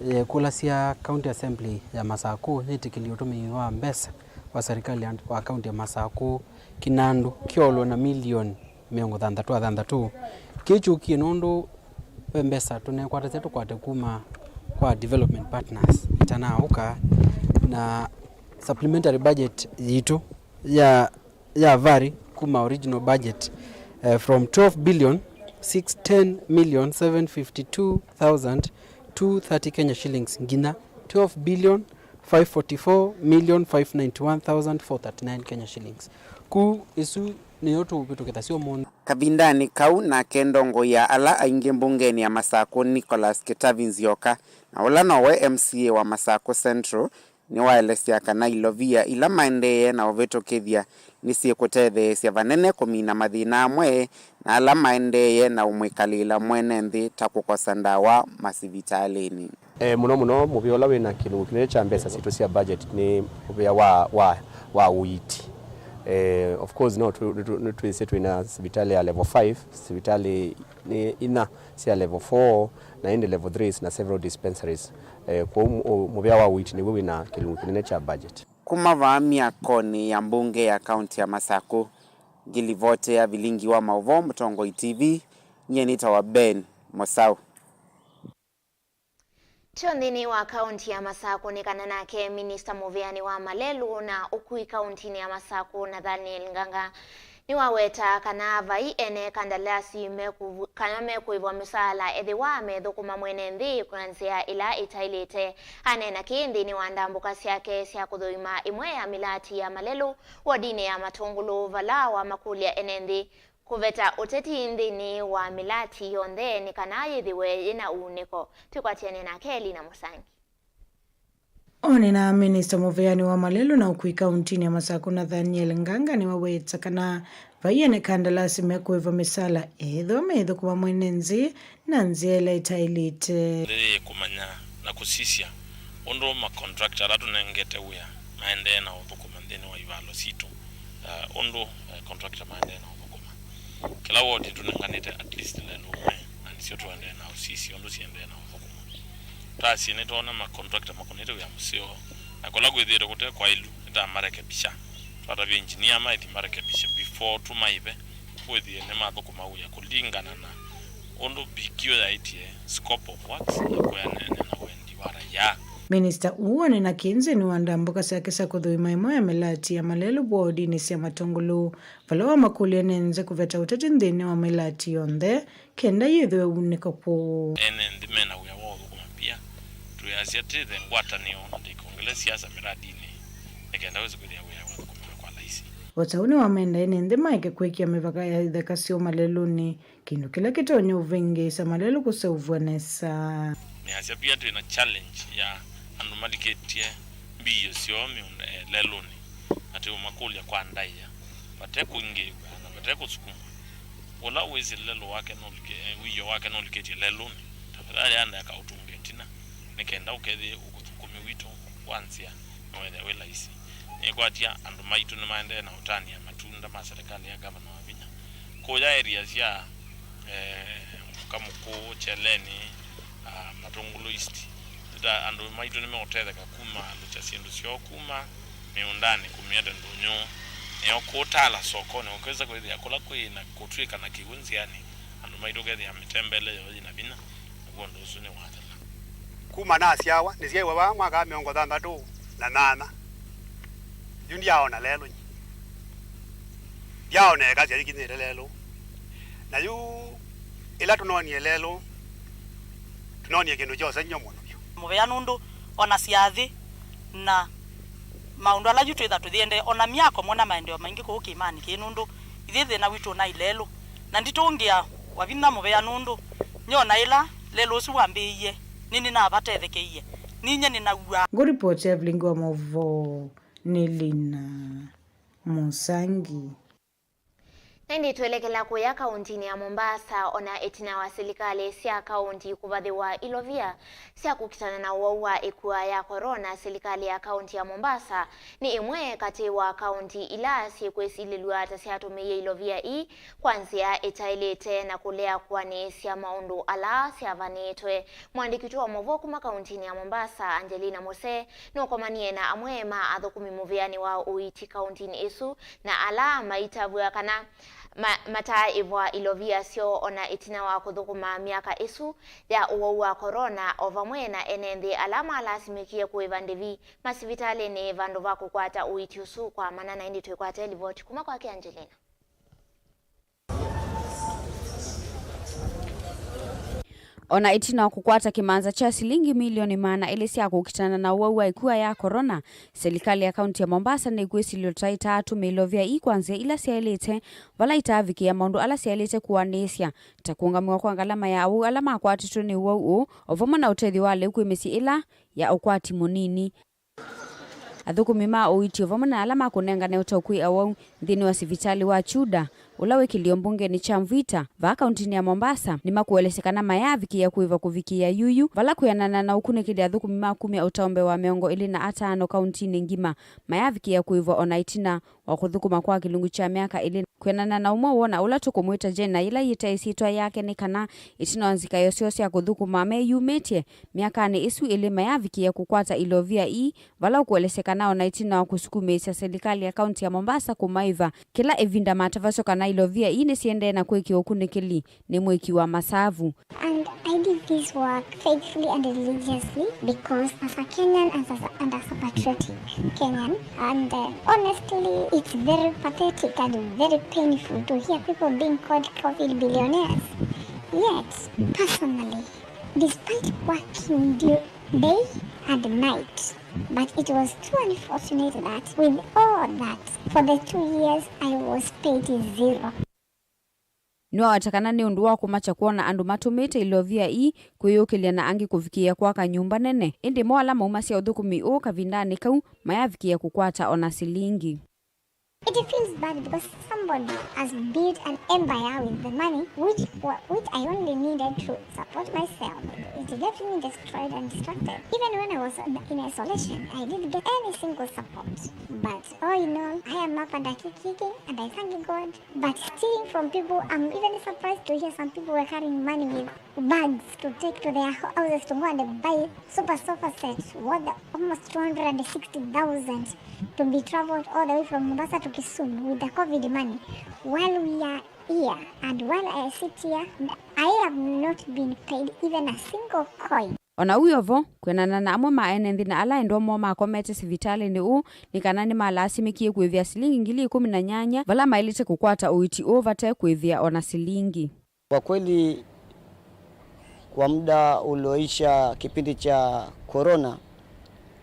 yeekũlasya County Assembly ya Masakũ yĩtĩkĩlye ũtũmĩi wa mbesa wa serikali ya, wa kaunti ya Masakũ kĩnandũ kĩolwe na milioni mĩongo thanthatũ na thanthatũ. Kĩĩ kyũkie nũndũ ve mbesa tũneekwatasya tũkwate kuma kwa development partners ĩtanaũka, na supplementary budget yitũ ya, ya vary kuma original budget, eh, from twelve billion six ten million seven fifty two thousand two thirty Kenya shillings nginya twelve billion five forty four million five ninety one thousand four thirty nine Kenya shillings. Ku ĩsu nĩyo tũvĩtũkĩthasya ũmũnthĩ. Kavindanĩ kau nake ndongoi ya ala aingĩ mbungenĩ ya Masakũ, Nicholas Kitavi Nzioka, na ũla nowe M C A wa Masakũ Central, nĩwaelesya kana ilovia ila maendee na ũvĩtũkĩthya nĩsyĩkũtetheesya vanene kũmina mathĩna amwe na ala maendee na ũmwĩkalĩla mwene nthĩ ta kũkosa ndawa masivitalĩnĩ. E, mũno mũno mũvĩa ũla wĩna kĩlungu kĩnene kya mbesa sitũ sya budget nĩ mũvĩa wa, wa, wa ũiiti. E, of course, no tũ-, nĩtũ-, nĩtwĩsĩ twĩna sivitalĩ ya level five, sivitalĩ nĩ inya sya level four, na ĩndĩ level threes na several dispensaries. Eh, kwoou mũ-, ũ-, mũvĩa wa ũiiti nĩw'o wĩna kĩlungu kĩnene kya budget. Kuma vaa myakonĩ ya mbunge ya kaunti ya Masakũ, ngĩlivotea vilingi wa maũvoo Mũtongoi T V, nyie nĩtawa Ben Mosau. Tyo nthĩnĩ wa kaunti ya Masakũ nĩ kana nake minista mũvĩanĩ wa malelũ na ũkui kauntinĩ ya Masakũ, Nathaniel Nganga, nĩwaweta kana vai ene kandalasi mekũvu-, kana mekũĩvwa mĩsaala ethĩwa methũkũma mwene nthĩ kwa nzĩa ĩla ĩtaĩlĩte. Aneena kĩĩ nthĩnĩ wa ndambũka syake sya kũthũima ĩmwe ya mĩlati ya malelũ wodinĩ ya Matũngũlũ, vala wamakũlya ene nthĩ kũveta ũteti nthĩnĩ wa mĩlati yonthe nĩ kana yĩthĩwe yĩna uunĩko. Twĩkwatĩane nake Elina Mũsangi. One na minista mũveani wa malelũ na ũkui kauntinĩ ya Masakũ, Nathaniel Nganga, nĩwaweta kana vai ene kandalasi mekũĩva mĩsala ethĩwa meĩthũkũma mwene nthĩ na nzĩa ĩla ĩtaĩlĩte. Nthĩ yĩkũmanya na kũsisya ũndũ makontrakta ala tũnengete wĩa maendee na ũthũkũma nthĩnĩ wa ivalo sitũ, eh, ũndũ, eh, kontrakta maendee na ũthũkũma. Kĩla wodi tũnenganĩte at least lelũ ũmwe, na nĩsyo tũendee na ũsisya ũndũ siendee na ũthũkũma. Twasye nĩtwoona makontrakta makũnĩte wĩa mũseo, na kũla kwĩthĩĩtwe kũte kwaĩlu, nĩtamarekebisha. Twatavya engineer maithi marekebishe before tũmaĩve, kwĩthĩe nĩmathũkũma wĩa kũlingana na ũndũ P Q yaĩtye scope of works na kwĩanene na wendi wa raia. Minista ũũ aneena kĩĩ nthĩnĩ wa ndambũka syake sya kũthũima ĩmwe ya mĩlati ya malelũ wodinĩ sya Matũngũlũ, vala wamakũlya ene nthĩ kũveta ũteti nthĩnĩ wa mĩlati yonthe kenda yĩthĩwe unĩko kũũ. Ene nthĩ mena wĩa wa ũthũkũma pia. Twĩasya twĩthe ngwatanĩo na ndĩkongele siasa mĩradinĩ nĩ kenda wĩse kwĩthĩa wĩa wa ũthũkũma kwa laisi. O ta ũu nĩwamenda ene nthĩ maeke kwĩkĩa mĩvaka ya itheka syoo malelũnĩ, kĩndũ kĩla kĩtonya ũvĩngĩĩsya malelũ kũseũvw'a nesa. Nĩasya pia twĩ na challenge ya andũ malikĩtye mbio syoo mĩũnda, eh, lelũnĩ, na twĩũmakũlya kwa ndaĩa, vate kũingĩĩw'a na vate kũsukumwa. Ũla wĩsĩ lelũ wake nũlike-, eh, wĩoo wake nũlikĩtye lelũnĩ, tafadhali aenda akaũtũnge ĩtina, nĩ kenda ũkethĩe ũkũthũkũmi witũ wa nzĩa nĩwethĩa wĩ laisi. Nĩkwatya andũ maitũ nĩmaendee na ũtanĩa matunda ma serikali ya Gavana Wavinya. Kũya area sya, eh, Kamũkũũ, Kyeleni, ah, Matũngũlũ East, ta andũ maitũ nĩmeũtetheka kumalũkya syĩndũ syoo kuma mĩũndanĩ kũmĩete ndũnyũ, nĩyo kũtaala sokonĩ, ũkesa kwĩthĩa kũla kwĩ na kũtw'ĩka na kĩw'ũ nzĩanĩ, andũ maitũ kethĩa mĩtembele yoo yĩna vinya, naw'o ũndũ ũsu nĩwathela. Kuma nasyawa, nĩsyaĩwe vaa mwaka wa mĩongo thanthatũ na nyanya. Yu ndyaaona lelũ nyie. Ndyaaona ĩkasya yĩkinyĩte lelũ. Na yu ĩla tũnonie lelũ, tũnonie kĩndũ kya ũsengy'o mũno vyũ. Mũvea nũndũ ona syathĩ na maũndũ ala yu twĩtha tũyĩendee, ona myako mona maendeeo maingĩ kũu kĩĩmanĩ kĩĩ, nũndũ ithyĩ thĩna witũ ũnaĩ lelũ. Na nditũngĩa Wavinya mũvea nũndũ nyona ĩla lelũ ũsu wambĩĩie, nĩnĩnavatethekeie. Ninyie nĩnaw'aa. Ngũripoti ya vilingi wa maũvoo nĩ Lina Mũsangi. Na ĩndĩ twelekela kũya kaũntinĩ ya Mombasa, ona ĩtina wa silikalĩ sya kaũnti kũvathĩwa ilovia sya kũkitana na ũwau wa ĩkua ya corona, silikalĩ ya kaũnti ya Mombasa nĩ ĩmwe katĩ wa kaũnti ila syĩkwĩsilĩlw'a ta syatũmĩie ilovia ii kwa nzĩa ĩtaĩlĩte na kũlea kũanĩĩsya maũndũ ala syavanĩtwe. Mũandĩki witũ wa maũvoo kuma kaũntinĩ ya Mombasa, Angelina Mose, nũkomanie na amwe ma athũkũmi mũvĩanĩ wa ũiiti kaũntinĩ ĩsu, na ala maitavw'a kana ma- mataaĩvwa ilovia syoo ona ĩtina wa kũthũkũma myaka ĩsu ya ũwau wa corona, o vamwe na ene nthĩ ala malasimĩkie kũĩva ndĩvi masivitalĩnĩ vandũ va kũkwata ũiiti ũsu kwa mana. Na ĩndĩ twĩkwate livoti kuma kwake Angelina. O na ĩtina wa kũkwata kĩmanza kya silingi milioni maana elĩ sya kũkitana na ũwau wa ĩkua ya corona, silikalĩ ya kaũnti ya Mombasa nĩkwĩsilĩlw'a ta ĩtaatũmĩa ilovia ii kwa nzĩa ila syaĩlĩte, vala itaavikĩĩa maũndũ ala syaĩlĩte kũanĩĩsya, ta kũũngamĩwa kwa ngalama ya awau ala makwatĩtwe nĩ ũwau ũũ, o vamwe na ũtethyo wa lĩu kwĩ mĩsyĩ ĩla ya ũkwati mũnini. Athũkũmi ma ũiiti o vamwe na ala makũnengane ũtao kwĩ awau nthĩnĩ wa sivitalĩ wa Chuda, ũla wĩ kĩlĩo mbungenĩ kya Mvita, vaa kaũntinĩ ya Mombasa, nĩmakũelesya kana mayaavikĩĩa kũĩva kũvikĩĩa yuyu, vala kwĩanana na ũkunĩkĩli athũkũmi ma kumya ũtao mbee wa mĩongo ĩlĩ na atano kaũntinĩ ngima mayaavikĩĩa kũĩvwa o na ĩtina wa kũthũkũma kwa kĩlungu kya myaka ĩlĩ. Kwĩanana na ũmwe woo na ũla tũkũmwĩta Jane, na yĩla yĩte ĩsyĩtwa yake, nĩ kana ĩtina wa nzikaĩo syoo sya kũthũkũma meyumĩtye myakanĩ ĩsu ĩlĩ, mayaavikĩĩa kũkwata ilovia ii, vala ũkũelesya kana o na ĩtina wa kũsukumĩĩsya silikalĩ ya kaũnti ya Mombasa kũmaĩva kĩla ĩvinda matavasya kana ilovia ii nĩsiendee na kwĩkĩwa ũkunĩkĩli nĩ mwĩki wa masavu. And I did this work faithfully and religiously because as a Kenyan and as a, and as a patriotic Kenyan, and uh, honestly, it's very pathetic and very painful to hear people being called covid billionaires. Yet, personally, despite working du- day and night, but it was too unfortunate that with all that, for the two years I was paid zero. Nĩwaweta kana nĩ ũndũ wa kũmakya kwona andũ matũmĩĩte ilovia ii kwĩyũkĩlya na angĩ kũvikĩĩa kwaka nyũmba nene, ĩndĩ mo ala maumasya ũthũkũmi ũũ kavindanĩ kau mayaavikĩĩa kũkwata o na silingi. It feels bad because somebody has built an empire with the money which wa- which I only needed to support myself. It left me destroyed and distracted. Even when I was in in isolation, I didn't get any single support. But all in all, I am up and I'm kicking and I thank God. But stealing from people, I'm even surprised to hear some people were carrying money with bags to take to their ho- houses to go and buy super sofa sets worth almost two hundred and sixty thousand to be traveled all the way from Mombasa to Kisumu with the covid money while we are here, and while I sit here, I have not been paid even a single coin. O na ũu wĩ o vo, kwĩanana na amwe ma ene nthĩ na ala endwa moo makomete sivitalĩnĩ ũũ, nĩ kana nĩmalasimĩkie kũĩvĩa silingi ngili ĩkũmi na nyanya vala maĩlĩte kũkwata ũiiti ũũ vate kũĩvĩa o na silingi. Kwa kweli, kwa muda ulioisha kipindi cha corona,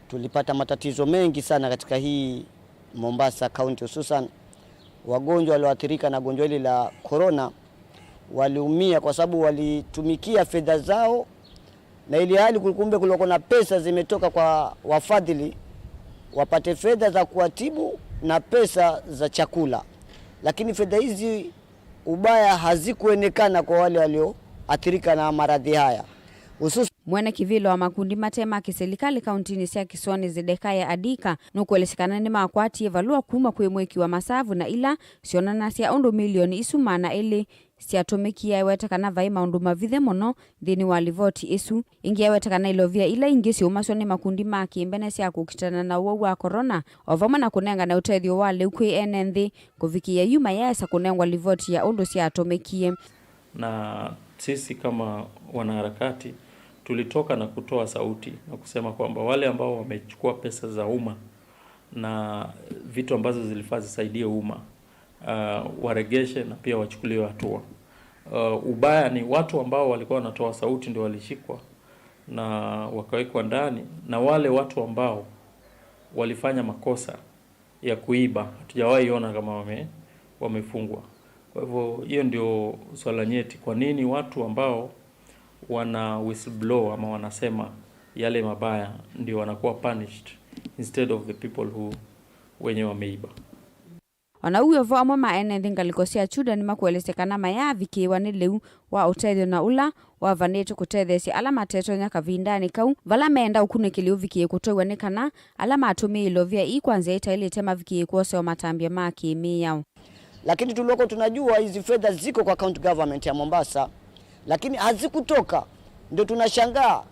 tulipata matatizo mengi sana katika hii Mombasa County, hususan wagonjwa walioathirika na gonjwa hili la corona waliumia kwa sababu walitumikia fedha zao, na ili hali kumbe kulikuwa na pesa zimetoka kwa wafadhili wapate fedha za kuwatibu na pesa za chakula, lakini fedha hizi ubaya hazikuonekana kwa wale walioathirika na maradhi haya, hususan. Mwene kĩvĩla wa makundi mate ma kĩsilikalĩ kauntinĩ sya Kisiwani, Zedekaya Adika, nũkũelesya kana nĩmakwatie valũa kuma kwĩ mwĩki wa masavu na ila syonanasya ũndũ milioni isu maana elĩ syatũmĩkie. Aĩweta kana vai maũndũ mavithe mũno nthĩnĩ wa livoti ĩsu. Ĩngĩ aĩweta kana ilovia ila ingĩ syaumasw'a nĩ makundi ma kĩmbene sya kũkitana na ũwau wa corona, o vamwe na kũnengane ũtethyo wa lĩu kwĩ ene nthĩ, kũvikĩĩa yu mayaesa kũnengwa livoti ya ũndũ syatũmĩkie. Na sisi kama wanaharakati tulitoka na kutoa sauti na kusema kwamba wale ambao wamechukua pesa za umma na vitu ambazo zilifaa zisaidie umma, uh, waregeshe na pia wachukuliwe hatua. Uh, ubaya ni watu ambao walikuwa wanatoa sauti ndio walishikwa na wakawekwa ndani, na wale watu ambao walifanya makosa ya kuiba hatujawahi ona kama wame, wamefungwa. Kwa hivyo hiyo ndio swala nyeti. Kwa nini watu ambao wana whistleblow ama wanasema yale mabaya ndio wanakuwa punished instead of the people who wenye wameiba? O na ũu wĩ o vo, amwe ma ene nthĩ ngalĩko sya Chuda nĩmakũelesya kana mayaavikĩĩwa nĩ lĩu wa ũtethyo na ũla wavanĩtwe kũtetheesya ala matetonya kavindanĩ kau, vala meenda ũkunĩkĩli ũvikĩe kũtwaiwa nĩ kana ala matũmĩie ilovia ii kwa nzĩa ĩtaĩlĩte mavikĩe kwosewa matambya ma kĩ-mĩao. Lakini tulikuwa tunajua hizi fedha ziko kwa county government ya Mombasa, lakini hazikutoka. Ndio tunashangaa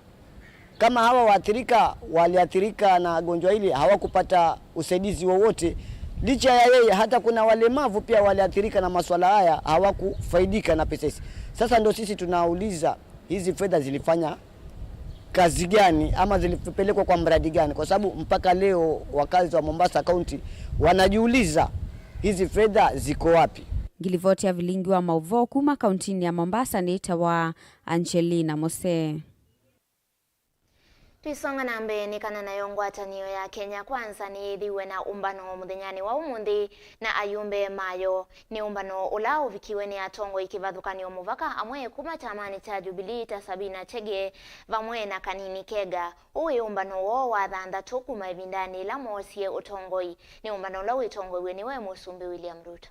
kama hawa waathirika waliathirika na gonjwa hili hawakupata usaidizi wowote, licha ya yeye, hata kuna walemavu pia waliathirika na maswala haya, hawakufaidika na pesa hizi. Sasa ndio sisi tunauliza, hizi fedha zilifanya kazi gani ama zilipelekwa kwa mradi gani? Kwa sababu mpaka leo wakazi wa Mombasa County wanajiuliza, hizi fedha ziko wapi? Ngilivoti ya vilingi wa maũvoo kuma kauntinĩ ya Mombasa nĩtawa Angelina Mose. Twisonga na mbee, nĩ kana nayo ngwatanĩo ya Kenya Kwanza nĩyĩthĩwe na ũmbano mũthenyanĩ wa ũmũnthĩ na ayumbe mayo. Nĩ ũmbano ũla ũvikiwe nĩ atongoi kĩvathũkany'o mũvaka amwe kuma kyamanĩ kya Jubilee ta Sabina Chege vamwe na Kanini Kega. Ũũ wĩ ũmbano woo wa thanthatũ kuma ĩvindanĩ yĩla moosie ũtongoi. Nĩ ũmbano ũla wĩtongoew'e nĩwe Mũsumbĩ William Ruto.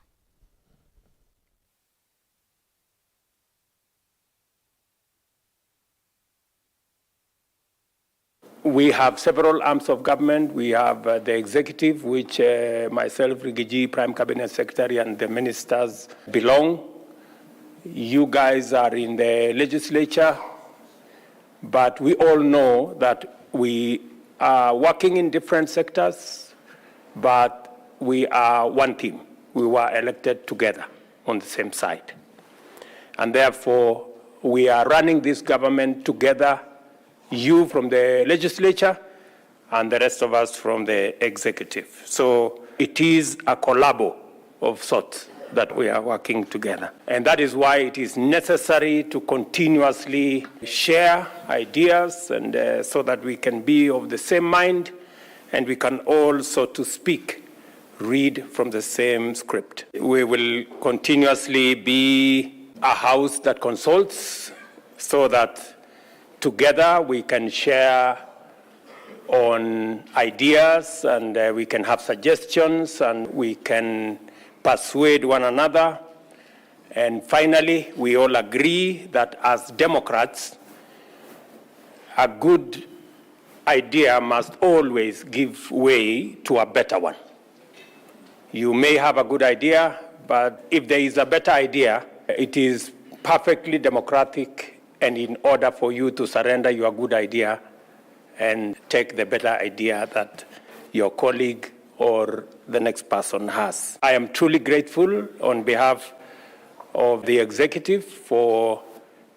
We have several arms of government. We have, uh, the executive, which, uh, myself, Rigiji, Prime Cabinet Secretary, and the ministers belong. You guys are in the legislature, but we all know that we are working in different sectors, but we are one team. We were elected together on the same side. And therefore, we are running this government together, you from the legislature and the rest of us from the executive. So it is a collabo of sorts that we are working together. And that is why it is necessary to continuously share ideas and, uh, so that we can be of the same mind and we can all, so to speak, read from the same script. We will continuously be a house that consults so that together we can share on ideas and, uh, we can have suggestions and we can persuade one another. And finally, we all agree that as democrats, a good idea must always give way to a better one. You may have a good idea, but if there is a better idea, it is perfectly democratic and in order for you to surrender your good idea and take the better idea that your colleague or the next person has. I am truly grateful on behalf of the executive for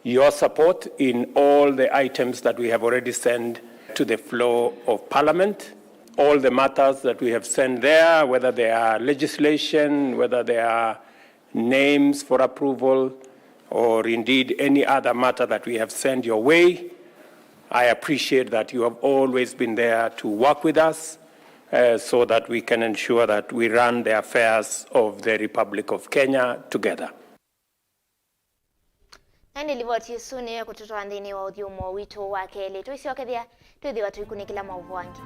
your support in all the items that we have already sent to the floor of Parliament. All the matters that we have sent there, whether they are legislation, whether they are names for approval, or indeed any other matter that we have sent your way, I appreciate that you have always been there to work with us, uh, so that we can ensure that we run the affairs of the Republic of Kenya together. Na ĩndĩ livoti ĩsu nĩyo ĩkũtũtwaa nthĩnĩ wa ũthyũmũo witũ wa kelĩ. Twĩsyokethya, twĩthĩwa tũikunĩkĩla maũvoo angĩ.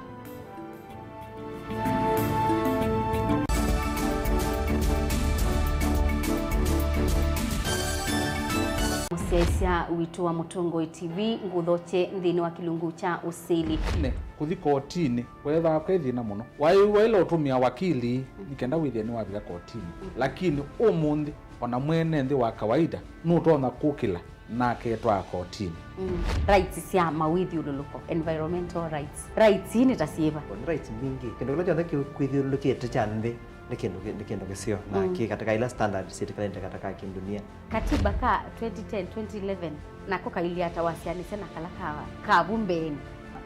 Mũsyaĩĩsya witũ wa Mũtongoi T V, ngũthokye nthĩnĩ wa kĩlungu kya ũsili. Nĩ kũthi kotinĩ weethĩawa kwĩ thĩna mũno. Waĩ waĩle ũtũmĩa wakili nĩ kenda wĩthĩe nĩwavika kotinĩ. Lakini ũmũnthĩ, o na mwene nthĩ wa kawaida nũtonya kũkĩla na aketwaa kotinĩ. Mm. Rights sya mawĩthyũlũlũko, environmental rights. Rights ii nĩ ta syĩva? Nĩ rights mbingĩ. Kĩndũ kĩla kyonthe kĩ-, kwĩthyũlũlũkĩte kya nthĩ nĩ kĩndũ kĩ-, nĩ kĩndũ kĩseo na, mm, kĩ katĩ ka ila standard syĩtĩkanĩte katĩ ka kĩndunia. Katiba ka twenty ten, twenty eleven nako kailyĩ ata wasyaanĩsya na kala ka, ka vu mbeenĩ?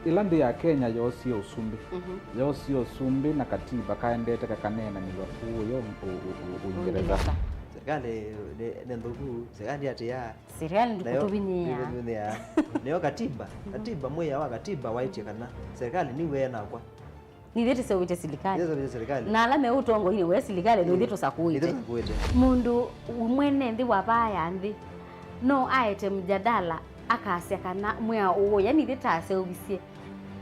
Ĩla nthĩ ya Kenya yoosie ũsumbĩ, mhm, yoosie ũsumbĩ na katiba kaendete kakaneenanĩw'a kũũ ũyo ũ-, ũ-, ũ-, Ũingereza. Ũingereza. Serikali nĩ, nĩ nthũku, serikali atĩa? Serikali nayo ndĩkũtũvinyĩĩa. Ndĩkũtũvinyĩĩa. Nĩyo katiba, katiba, mwĩao wa katiba waĩtye kana serikali nĩw'e nakwa. Nithyĩ tũseũvĩtye silikalĩ. Nithyĩ tũseũvĩtye silikalĩ. Na ala me ũtongoinĩ we silikalĩ, nithyĩ tũsakũĩte. Nithyĩ tũsakũĩte. Mũndũ mwene nthĩ wa vaa ya nthĩ no aete mjadala akasya kana mwĩao ũũ, yani ithyĩ taseũvisye.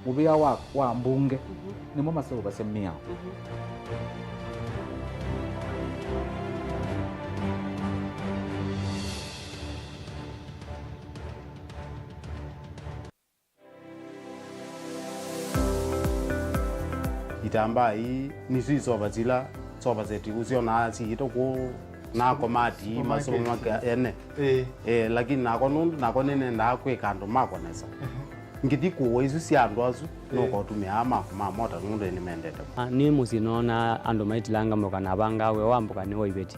Mũvĩa wa, wa mbunge, mhm, nĩmo maseũvasya mĩao. Mhm. Itambaa ii nĩsyo isova sila sova seti ũsyonaa siĩtwe kũu na komati ii masupermarket ene. Ĩĩ. Eh, lakini nakwa nũndũ nakwa nĩnendaa kwĩka andũ makwa nesa. Ngĩthi kũũa isu sya andũ asu, nũkotũmĩaa maku ma mota nũndũ nĩmendete. Ah, nĩ mũsyĩ noonaa andũ maitilanga mboka na avangaa wĩa wa mboka nĩ wa iveti.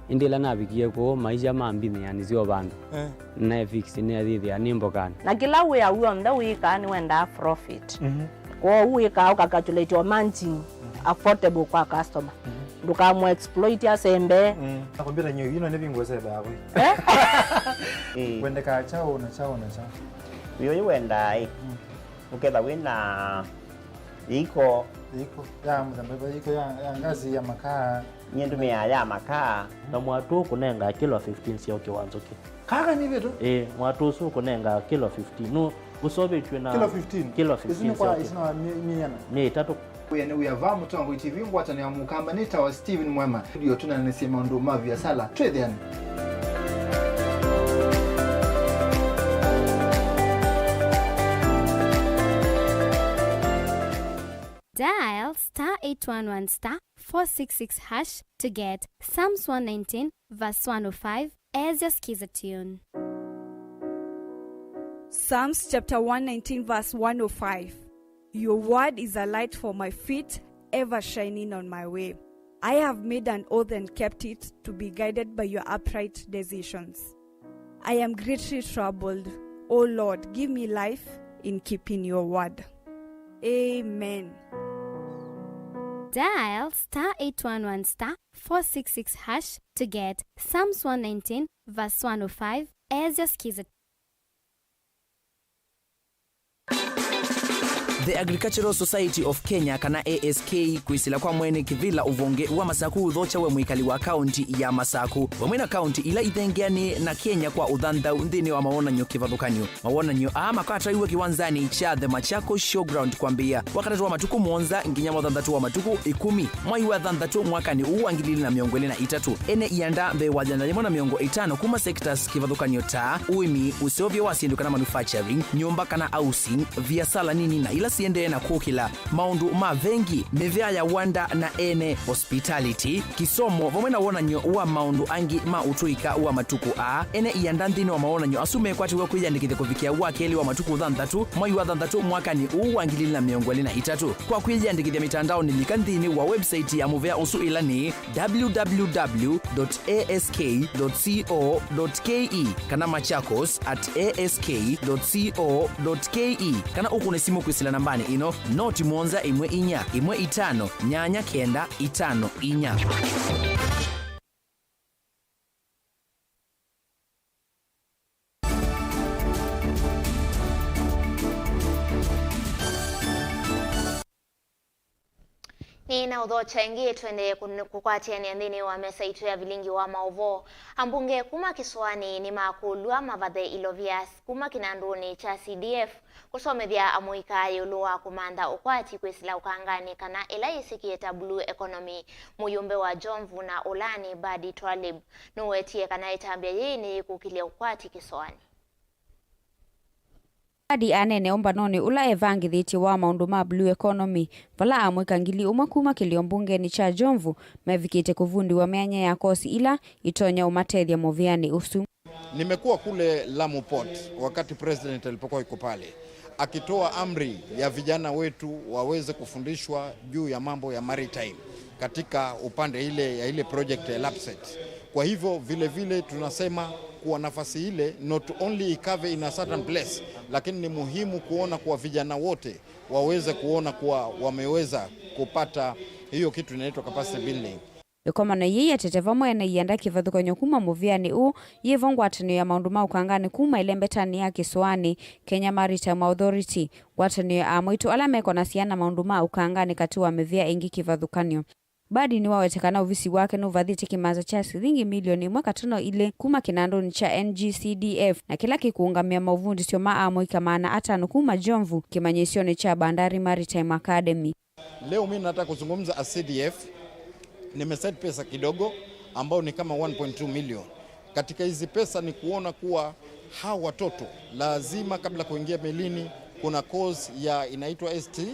Ĩndĩ ĩla navikie kũu, maisha ma mbinĩ yanisyo vandũ. Eh. Naefix nĩathĩthĩa nĩ mbokanĩ. Na kĩla wĩa w'onthe wĩkaa nĩwendaa profit. Mhm. Kwoou wĩkaa ũkacalculate o margin affordable kwa customer. Mhm. Ndũkamũ exploit asembe. Mm. Nakwambia nyie ino nĩ vingo sebe hapo. Eh? Eh. Kwendeka chao na chao na chao. Uyo wendaa ĩ. Mm. Ũketha wĩna iko. Iko ya mũthemba iko ya, ya ngazi ya makaa. Nyie ndũmĩaa ya makaa. Na mwatũ ũkũnenga kilo fifteen sya ũkĩ wa nzũkĩ. Kaka nĩ vitu? Ĩĩ, mwatũ ũsu ũkũnenga kilo fifteen. Nũ ũsovĩtw'e na kilo fifteen? Kilo fifteen. Isu nĩ kwa, isu nĩ wa mi-, miana? Mia itatũ. Wĩa nĩ wĩa va Mũtongoi T V ngwatanĩo ya Mũkamba nĩ tawa Steven Mwema. Studio tũnanĩsye maũndũ ma viasala. Twĩthĩane. Dial star eight one one star four six six hash to get Psalms one nineteen verse one oh five as your skiza tune. Psalms chapter one nineteen verse one oh five. Your word is a light for my feet, ever shining on my way. I have made an oath and kept it, to be guided by your upright decisions. I am greatly troubled. O Lord, give me life in keeping your word. Amen. Dial star eight one one star four six six hash to get Psalms one nineteen verse one oh five as your skiza. The Agricultural Society of Kenya, kana A S K, kwĩsĩla kwa mwene kĩvĩla ũvonge wa Masaku ũthokya we mwĩkali wa kaunti ya Masaku, vamwe na kaunti ila ithengeanĩe na Kenya kwa ũthanthau nthĩnĩ wa mawonany'o kĩvathũkany'o. Mawonany'o aa makatwaiwe kĩwanzanĩ kya The Machakos Showground kwambĩĩa Wakatatũ wa matukũ mũonza nginya wathanthatũ wa matukũ ĩkũmi mwai wa thanthatũ mwakanĩ ũũ wa ngili ilĩ na mĩongo ĩlĩ na itatũ. Ene ianda mbee wa yĩana yĩmwe na mĩongo ĩtano kuma sectors kĩvathũkany'o ta ũĩmi, ũseũvyo wa syĩndũ kana manufacturing, nyũmba kana housing, viasala nini na ila siendee na kũkĩla, maũndũ ma vengi, mĩvĩa ya wanda na ene, hospitality, kĩsomo, vamwe na wonany'o wa maũndũ angĩ ma ũtũĩka wa matukũ aa. Ene ianda nthĩnĩ wa mawonany'o asu mekwatĩw'a kwĩyandĩkĩthya kũvikĩa wa kelĩ wa matukũ thanthatũ mwai wa thanthatũ mwakanĩ ũũ wa ngili ilĩ na mĩongo ĩlĩ na itatũ. Kwa kwĩyĩandĩkĩthya mĩtandaonĩ, lika nthĩnĩ wa website ya mũvea ũsu, ĩla nĩ w w w dot a s k dot c o dot k e kana machakos at a s k dot c o dot k e, kana ũkũne simũ kwĩsĩla nambanĩ ĩno, noti mũonza ĩmwe inya ĩmwe itano nyanya kenda itano inya. Nĩ na ũthokya ĩngĩ, twendee kũn-, kũkwatĩanĩa nthĩnĩ wa mesa itũ ya vilingi wa maũvoo. Ambunge kuma kĩsũanĩ nĩmakũlw'a mavathe ilovia s-, kuma kĩnandũnĩ kya C D F kũsomethya amũika ĩũlũ wa kũmantha ũkwati kwĩsĩla ũkanganĩ kana ĩla yĩsĩkĩe ta blue economy. Mũyũmbe wa Jomvu na Ũlaani, Badi Twalib, nũwetie kana ĩtambya yĩĩ nĩyĩkũkĩlya ũkwati kĩsũanĩ. Badi aneene ũmbanonĩ ũla evangĩthĩtye wa maũndũ ma blue economy, vala amũika ngili ũmwe kuma kĩlio mbungenĩ kya Jomvu mevikĩte kũvundĩwa myanya ya kosi ila itonya ũmatethya mũvĩanĩ ũsu. Nimekuwa kule Lamu Port wakati president alipokuwa yuko pale, akitoa amri ya vijana wetu waweze kufundishwa juu ya mambo ya maritime katika upande ile ya ile project ya lapset. Kwa hivyo vile vile tunasema kuwa nafasi ile not only ikave in a certain place, lakini ni muhimu kuona kuwa vijana wote waweze kuona kuwa wameweza kupata hiyo kitu inaitwa capacity building. Ĩkomano yĩĩ yĩetete vamwe ene ianda kĩvathũkany'o kuma mũvĩanĩ ũũ, yĩvo ngwatanĩo ya maũndũ ma ũkanganĩ kuma ĩlembetanĩ ya kĩsũanĩ, Kenya Maritime Authority, ngwatanĩo ya amwaitũ ala meko na syana maũndũ ma ũkanganĩ katĩ wa mĩvĩa ĩngĩ kĩvathũkany'o. Badi nĩwawete kana ovisi wake nũvathĩtye kĩmanza kya silingi milioni ĩmwe katono ilĩ kuma kĩnandũnĩ kya N G C D F, na kĩla kĩkũũngamĩa maũvundĩsyo ma amũika maana atano kuma Jomvu kĩmanyĩsyonĩ kya Bandari Maritime Academy. Leo mimi nataka kuzungumza as C D F, nimeset pesa kidogo ambao ni kama one point two million. Katika hizi pesa ni kuona kuwa hawa watoto lazima kabla kuingia melini kuna course ya inaitwa S T,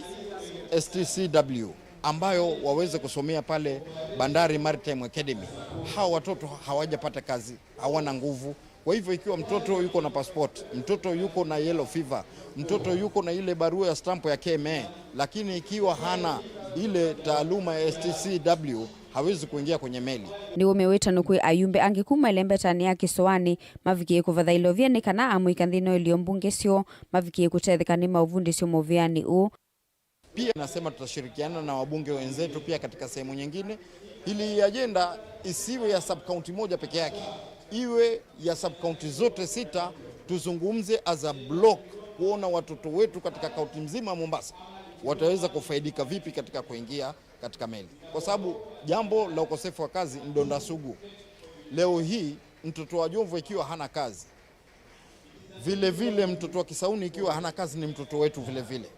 S T C W. ambayo waweze kusomea pale Bandari Maritime Academy. Hawa watoto hawajapata kazi, hawana nguvu. Kwa hivyo ikiwa mtoto yuko na passport, mtoto yuko na yellow fever, mtoto yuko na ile barua ya stamp ya K M A, lakini ikiwa hana ile taaluma ya S T C W, hawezi kuingia kwenye meli. Nĩw'o mĩwĩtano kwĩ ayumbe angĩ kuma ĩlembetanĩ ya kĩsoanĩ mavikie kũvatha ilovia nĩ kana amũika nthĩnĩ wa ilio mbunge syoo mavikie kũtetheka nĩ maũvundĩsyo mũvĩanĩ ũũ. Pia nasema tutashirikiana na wabunge wenzetu pia katika sehemu nyingine, ili hii ajenda isiwe ya sub-county moja peke yake, iwe ya sub-county zote sita, tuzungumze as a block, kuona watoto wetu katika kaunti mzima ya Mombasa wataweza kufaidika vipi katika kuingia katika meli, kwa sababu jambo la ukosefu wa kazi ni donda sugu. Leo hii mtoto wa Jomvu ikiwa hana kazi, vile vile mtoto wa Kisauni ikiwa hana kazi, ni mtoto wetu vile vile.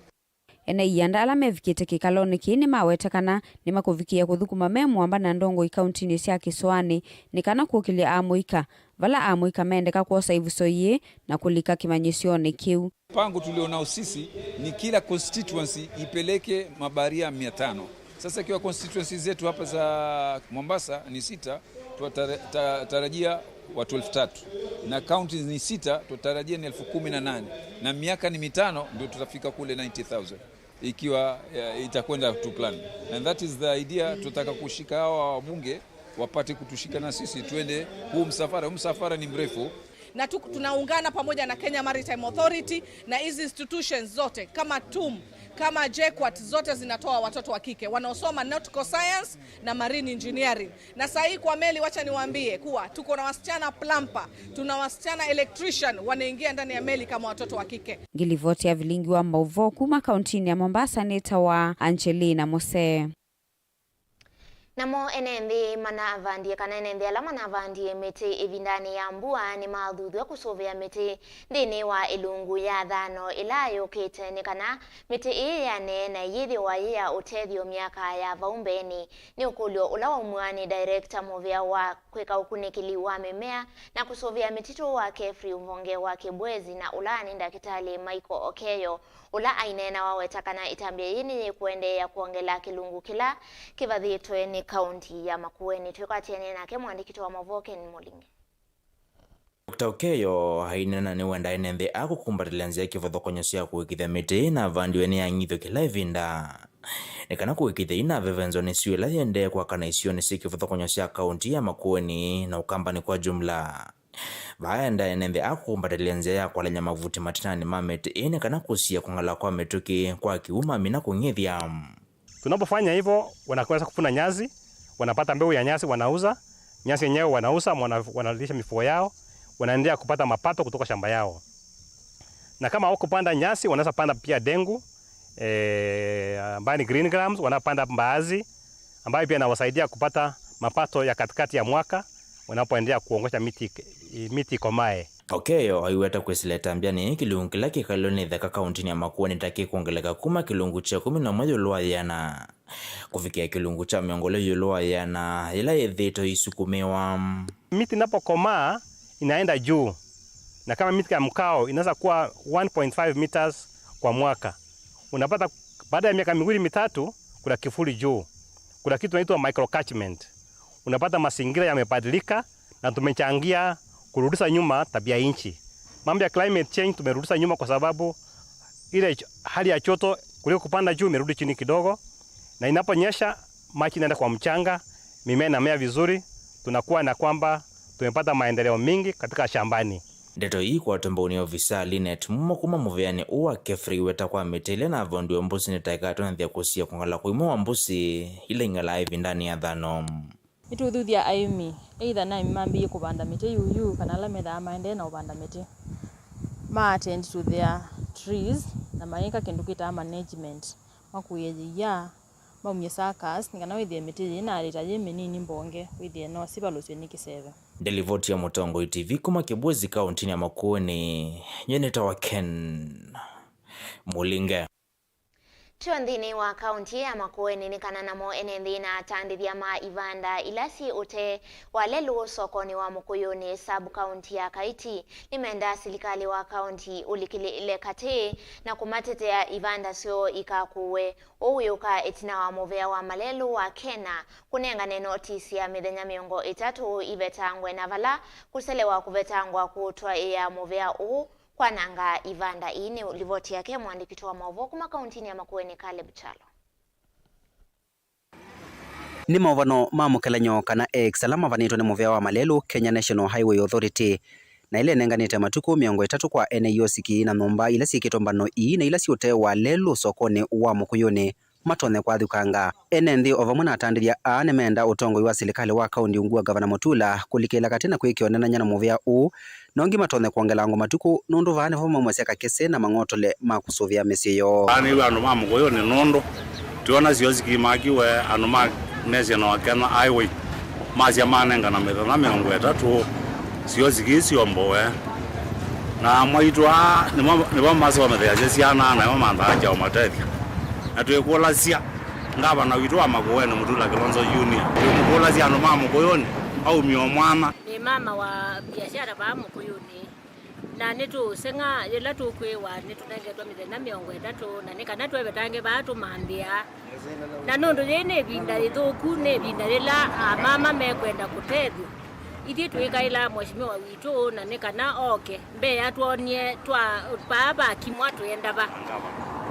Ene ianda ala mevikĩte kĩkalonĩ kĩĩ nĩmaweta kana nĩmakũvikĩĩa kũthũkũma me mũamba na ndongoi kauntinĩ sya kĩsoanĩ nĩ kana kũkĩlya amũika vala amũika mendeka kwosa ĩvuso ĩĩ na kũlika kĩmanyĩsyonĩ kĩu. Mpango tulionao sisi ni kila constituency ipeleke mabaharia mia tano. Sasa ikiwa constituency zetu hapa za Mombasa ni sita, twatarajia watu elfu tatu, na counties ni sita, twatarajia ni elfu kumi na nane, na miaka ni mitano ndio tutafika kule ninety thousand, ikiwa, eh, itakwenda to plan. And that is the idea, tutaka kushika hawa wabunge wapate kutushika na sisi tuende huu msafara. Huu msafara ni mrefu. Na tu-, tunaungana pamoja na Kenya Maritime Authority na hizi institutions zote kama tum, kama JKUAT, zote zinatoa watoto wa kike wanaosoma nautical science na marine engineering. Na saa hii kwa meli, wacha niwaambie kuwa tuko na wasichana plumber, tuna wasichana electrician wanaingia ndani ya meli kama watoto wa kike. Ngilivoti ya vilingi wa mauvoo kuma kauntinĩ ya Mombasa nĩtawa Angelina Mose. Namo ene nthĩ manavandie, kana ene nthĩ ala manavandie mĩtĩ ĩvindanĩ ya mbua nĩmathuthw'a kũsũvĩa mĩtĩ nthĩnĩ wa ĩlungu ya thano ĩla yũkĩte, nĩ kana mĩtĩ ĩĩ yĩanee na yĩthĩwa yĩ ya ũtethyo myaka ya vau mbeenĩ. Nĩ ũkũlyo ũla waumw'a nĩ director mũvĩa wa kwĩka ũkunĩkĩli wa mĩmea na kũsũvĩa mĩtitũ wa Kefri Mvonge wa Kibwezi, na ũla nĩ ndakĩtalĩ Michael Okeyo, ũla aineena waweta kana ĩtambya yĩĩ nĩyĩkũendeea kwongela kĩlungu kĩla kĩvathĩtwe nĩ kaunti ya Makueni. Twĩkwatĩanĩe nake mũandĩki witũ wa maũvoo Ken Mũlinge. Doctor Okeyo aineena nĩwendaa ene nthĩ aa kũkumbatĩlya nzĩa kĩvathũkany'o sya kũĩkĩĩthya mĩtĩ ĩnavandiwe nĩ yang'ithw'a kĩla ĩvinda, nĩ kana kũĩkĩĩthya ĩnavevenzwa nĩ syũa ĩla yĩendee kwakana isionĩ syĩ kĩvathũkany'o sya kaunti ya Makueni na Ũkambanĩ kwa jumla. Vaa endaa ene nthĩ aa kũkumbatĩlya nzĩa ya kwalany'a mavuti matinanĩ ma mĩtĩ ĩĩ nĩ kana kũsiĩĩa kũng'ala kwa mĩtũkĩ kwa kĩw'ũ mamina kũng'ithya. Tunapofanya hivyo, wanaweza kuvuna nyasi, wanapata mbegu ya nyasi, wanauza, nyasi yenyewe wanauza, wana-, wanalisha mifugo yao, wanaendelea kupata mapato kutoka shamba yao. Na kama hawakupanda nyasi, wanaweza panda pia dengu, eh, ambayo ni green grams, wanapanda mbaazi, ambayo pia inawasaidia kupata mapato ya katikati ya mwaka wanapoendelea kuongosha miti, miti ikomae. Okeyo aiweta kwĩsĩla ĩtambya nĩ kĩlungu kĩla kĩkalĩwe nĩ ĩtheka kauntinĩ ya Makueni ta kĩkwongeleka kuma kĩlungu kya ĩkũmi na ũmwe ĩũlũ wa ĩana kũvikĩa kĩlungu kya mĩongo ĩlĩ ĩũlũ wa ĩana yĩla yĩthĩĩtwe ĩisukumĩwa. Miti inapokomaa inaenda juu, na kama miti ya mkao inaweza kuwa one point five meters kwa mwaka. Unapata baada ya miaka miwili mitatu, kuna kivuli juu. Kuna kitu inaitwa microcatchment. Unapata mazingira yamebadilika na tumechangia kurudisha nyuma tabia nchi. Mambo ya climate change tumerudisha nyuma kwa sababu ile ch-, hali ya joto kuliko kupanda juu imerudi chini kidogo, na inaponyesha maji inaenda kwa mchanga, mimea inamea vizuri, tunakuwa na kwamba tumepata maendeleo mingi katika shambani. Ndeto ii ikwatwe mbau nĩ ovisaa Linet Mumo kuma mũvĩanĩ ũũ wa Kefri aiweta kwa mĩtĩ ĩla ĩnavondiwe mbũsĩ nĩ ta ĩkatonyethya kũsiĩĩa kũng'ala kwa imwe wa mbũsĩ ila ing'alaa ĩvindanĩ ya thano. Nĩtũũthuthya aĩmi, either nĩ aĩmi mambĩĩe kũvanda mĩtĩ yu yu kana ala methaa maendee na ũvanda mĩtĩ, ma attend to their trees na mayĩka kĩndũ kĩtaa management, makũĩe yĩia, maumye suckers, nĩ kana wĩthĩe mĩtĩ yĩĩ na alĩta yĩ mĩnini mbonge, wĩthĩe no sivalũsye nĩ kĩseve. Ndelivoti ya Mũtongoi T V kuma Kĩbwezi kauntinĩ ya Makueni, nyie nĩtawa Ken Mũlinge. Tyo nthĩnĩ wa kaunti ya Makueni nĩ kana namo ene nthĩ na atandĩthya ma ivanda ila syĩ ũtee wa lelũ sokonĩ wa Mũkũyũnĩ, sub kaunti ya Kaiti, nĩmenda silikalĩ wa kaunti ũlikĩlĩle katĩ na kũmatetea ivanda syoo ikakuwe. Ũũ wĩũka ĩtina wa mũvĩa wa malelũ wa Kenya kũnengane notisi ya mĩthenya mĩongo ĩtatũ ivetangwe, na vala kũselewa kũvetangwa kũtwaĩa mũvĩa ũũ kwananga ivanda ii. Nĩ livoti yake mwandĩki witũ wa maũvoo kuma kauntinĩ ya Makueni, Caleb Kyalo. Nĩ maũvano ma mũkelany'o kana X ala mavanĩtwe nĩ mũvĩa wa malelũ, Kenya National Highway Authority, na ĩla ĩnenganĩte matukũ mĩongo ĩtatũ kwa ene iosiki na nyũmba ila syĩkĩtwe mbano ii na ila syĩ ũtee wa lelũ sokonĩ wa Mũkũyũnĩ matonye kwathũkanga. Ene nthĩ o vamwe na atandĩthya aa nĩmenda ũtongoi wa silikalĩ wa kaunti ungu wa Ngavana Mutula kũlikĩla katĩ na kwĩkĩa ũneenany'a na mũvĩa ũũ, na ũngĩ matonye kwongelangwa matukũ, nũndũ vaa nĩvo maumasya kakĩsĩ na mang'otole ma kũsũvĩa mĩsyĩ yoo. Aa nĩw'o andũ ma Mũkũyũnĩ, nũndũ twĩona siosiki makiwe andũ ma National Kenya Highway masya manengana mĩthenya mĩongo ĩtatũ siosiki syombowe. Na amwe aitũ aa nĩmo, nĩmo masometheasya syana, na nĩmo manthaa kyaũmatethya. Na twĩkũlasya ngavana witũ wa Makueni, Mutula Kilonzo Junior, twĩmũkũlasya andũ ma Mũkũyũnĩ aumie o mwana. Nĩ mama wa biashara vaa Mũkũyũnĩ, na nĩtũũseng'a yĩla tũkwĩwa nĩtũnengetwe mĩthenya mĩongo ĩtatũ, na nĩ kana twevetange vaa tũmambĩa. Na nũndũ yĩĩ nĩ ĩvinda yĩthũku, nĩ ĩvinda yĩla amama mekwenda kũtethw'a. Ithyĩ twĩkaĩla Mheshimiwa witũ, na nĩ kana oke mbee atwonie twa vaa vakimwa twĩenda va.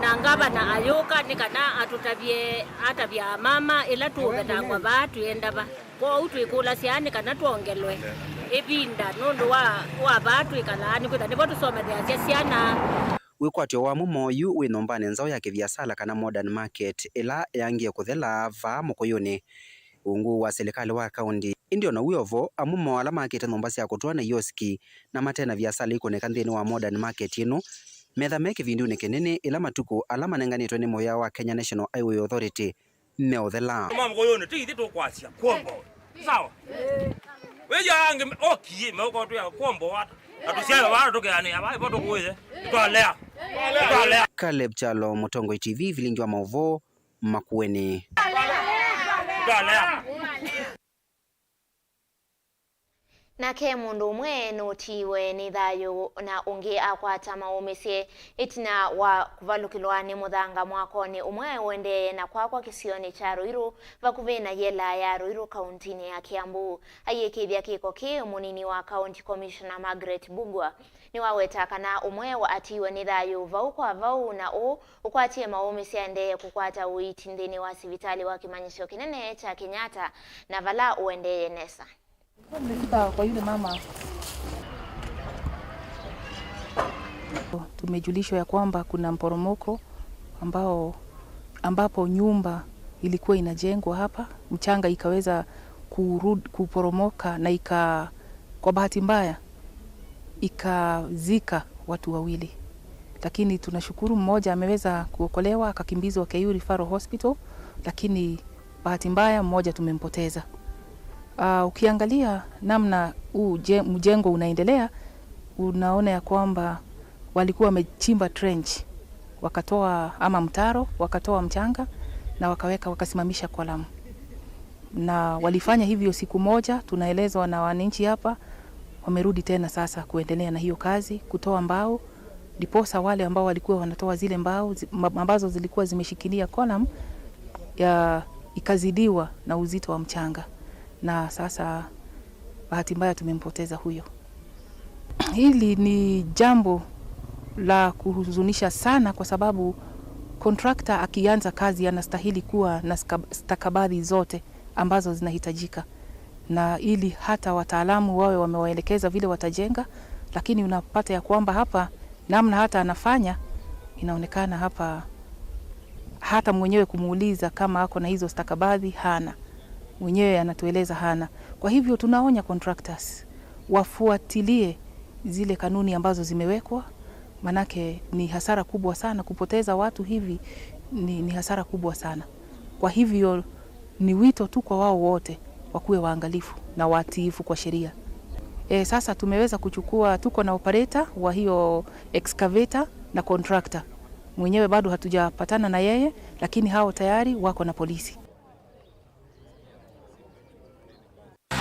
Na ngavana ayũka nĩ kana atũtavye, atavye amama ĩla tũũvetangwa vaa twĩenda va. Kwoou twĩkũlasya nĩ kana twongelwe ĩvinda nũndũ wa, wa vaa twĩkalaa, nĩkwĩtha nĩvo tũsometheasya syana. Wĩkwatyo wa mumo yu wĩ nyũmbanĩ nzaũ ya kĩviasala kana modern market ĩla yangie kũthela vaa Mũkũyũnĩ. Ungu wa silikalĩ wa kaunti, ĩndĩ o na wĩ o vo, amwe moo ala makĩte nyũmba sya kũtũa na ioski na mate na viasala ikũnĩka nthĩnĩ wa modern market ĩno, metha me kĩvindunĩ kĩnene ĩla matukũ ala manenganĩtwe nĩ mũvĩa wa Kenya National Highway Authority meũthela. Ma Mũkũyũnĩ, ti ithyĩ tũkwasya kuombowe. Sawa? Wĩya angĩ okie meũkotwĩa kuombowa ata? Na tũsyaĩwe vaa tũkeanĩa vaa, ivo tũkũĩe. Nĩtwalea. Nĩtwalea. Caleb Kyalo, Mũtongoi T V, vilingi wa maũvoo, Makueni. Nake mũndũ ũmwe nũtiiwe nĩ thayũ na ũngĩ akwata maũmĩsye ĩtina wa kũvalũkĩlwa nĩ mũthanga mwakonĩ ũmwe ũendee na kwakwa kĩsionĩ kya Ruiru, vakuvĩ na yela ya Ruiru, kauntinĩ ya Kiambu. Aiĩkĩĩthya kĩko kĩĩ, mũnini wa County Commissioner Margaret Mbugua nĩwaweta kana ũmwe wa atiiwe nĩ thayũ vau kwa vau, na ũũ ũkwatie maũmĩsye aendee kũkwata ũiiti nthĩnĩ wa sivitalĩ wa kĩmanyĩsyo kĩnene kya Kenyatta, na vala ũendee nesa. Nilikuwa nimefika kwa yule mama. Tumejulishwa ya kwamba kuna mporomoko ambao, ambapo nyumba ilikuwa inajengwa hapa, mchanga ikaweza kurud-, kuporomoka na ika-, kwa bahati mbaya, ikazika watu wawili. Lakini tunashukuru mmoja ameweza kuokolewa, akakimbizwa K U Referral Hospital, lakini bahati mbaya mmoja tumempoteza. Ah, ukiangalia namna huu je-, mjengo unaendelea, unaona ya kwamba walikuwa wamechimba trench, wakatoa, ama mtaro, wakatoa mchanga na wakaweka, wakasimamisha column. Na walifanya hivyo siku moja, tunaelezwa na wananchi hapa, wamerudi tena sasa kuendelea na hiyo kazi, kutoa mbao, ndiposa wale ambao walikuwa wanatoa zile mbao zi-, ma-, ambazo zilikuwa zimeshikilia column ya, ikazidiwa na uzito wa mchanga. Na sasa bahati mbaya tumempoteza huyo. Hili ni jambo la kuhuzunisha sana kwa sababu contractor akianza kazi anastahili kuwa na ska-, stakabadhi zote ambazo zinahitajika, na ili hata wataalamu wawe wamewaelekeza vile watajenga, lakini unapata ya kwamba hapa namna hata anafanya, inaonekana hapa hata mwenyewe kumuuliza kama ako na hizo stakabadhi, hana. Mwenyewe anatueleza hana. Kwa hivyo tunaonya contractors wafuatilie zile kanuni ambazo zimewekwa, manake ni hasara kubwa sana, kupoteza watu hivi ni, ni hasara kubwa sana. Kwa hivyo ni wito tu kwa wao wote wakuwe waangalifu na watiifu kwa sheria. E, sasa tumeweza kuchukua, tuko na operator wa hiyo excavator na contractor. Mwenyewe bado hatujapatana na yeye, lakini hao tayari wako na polisi.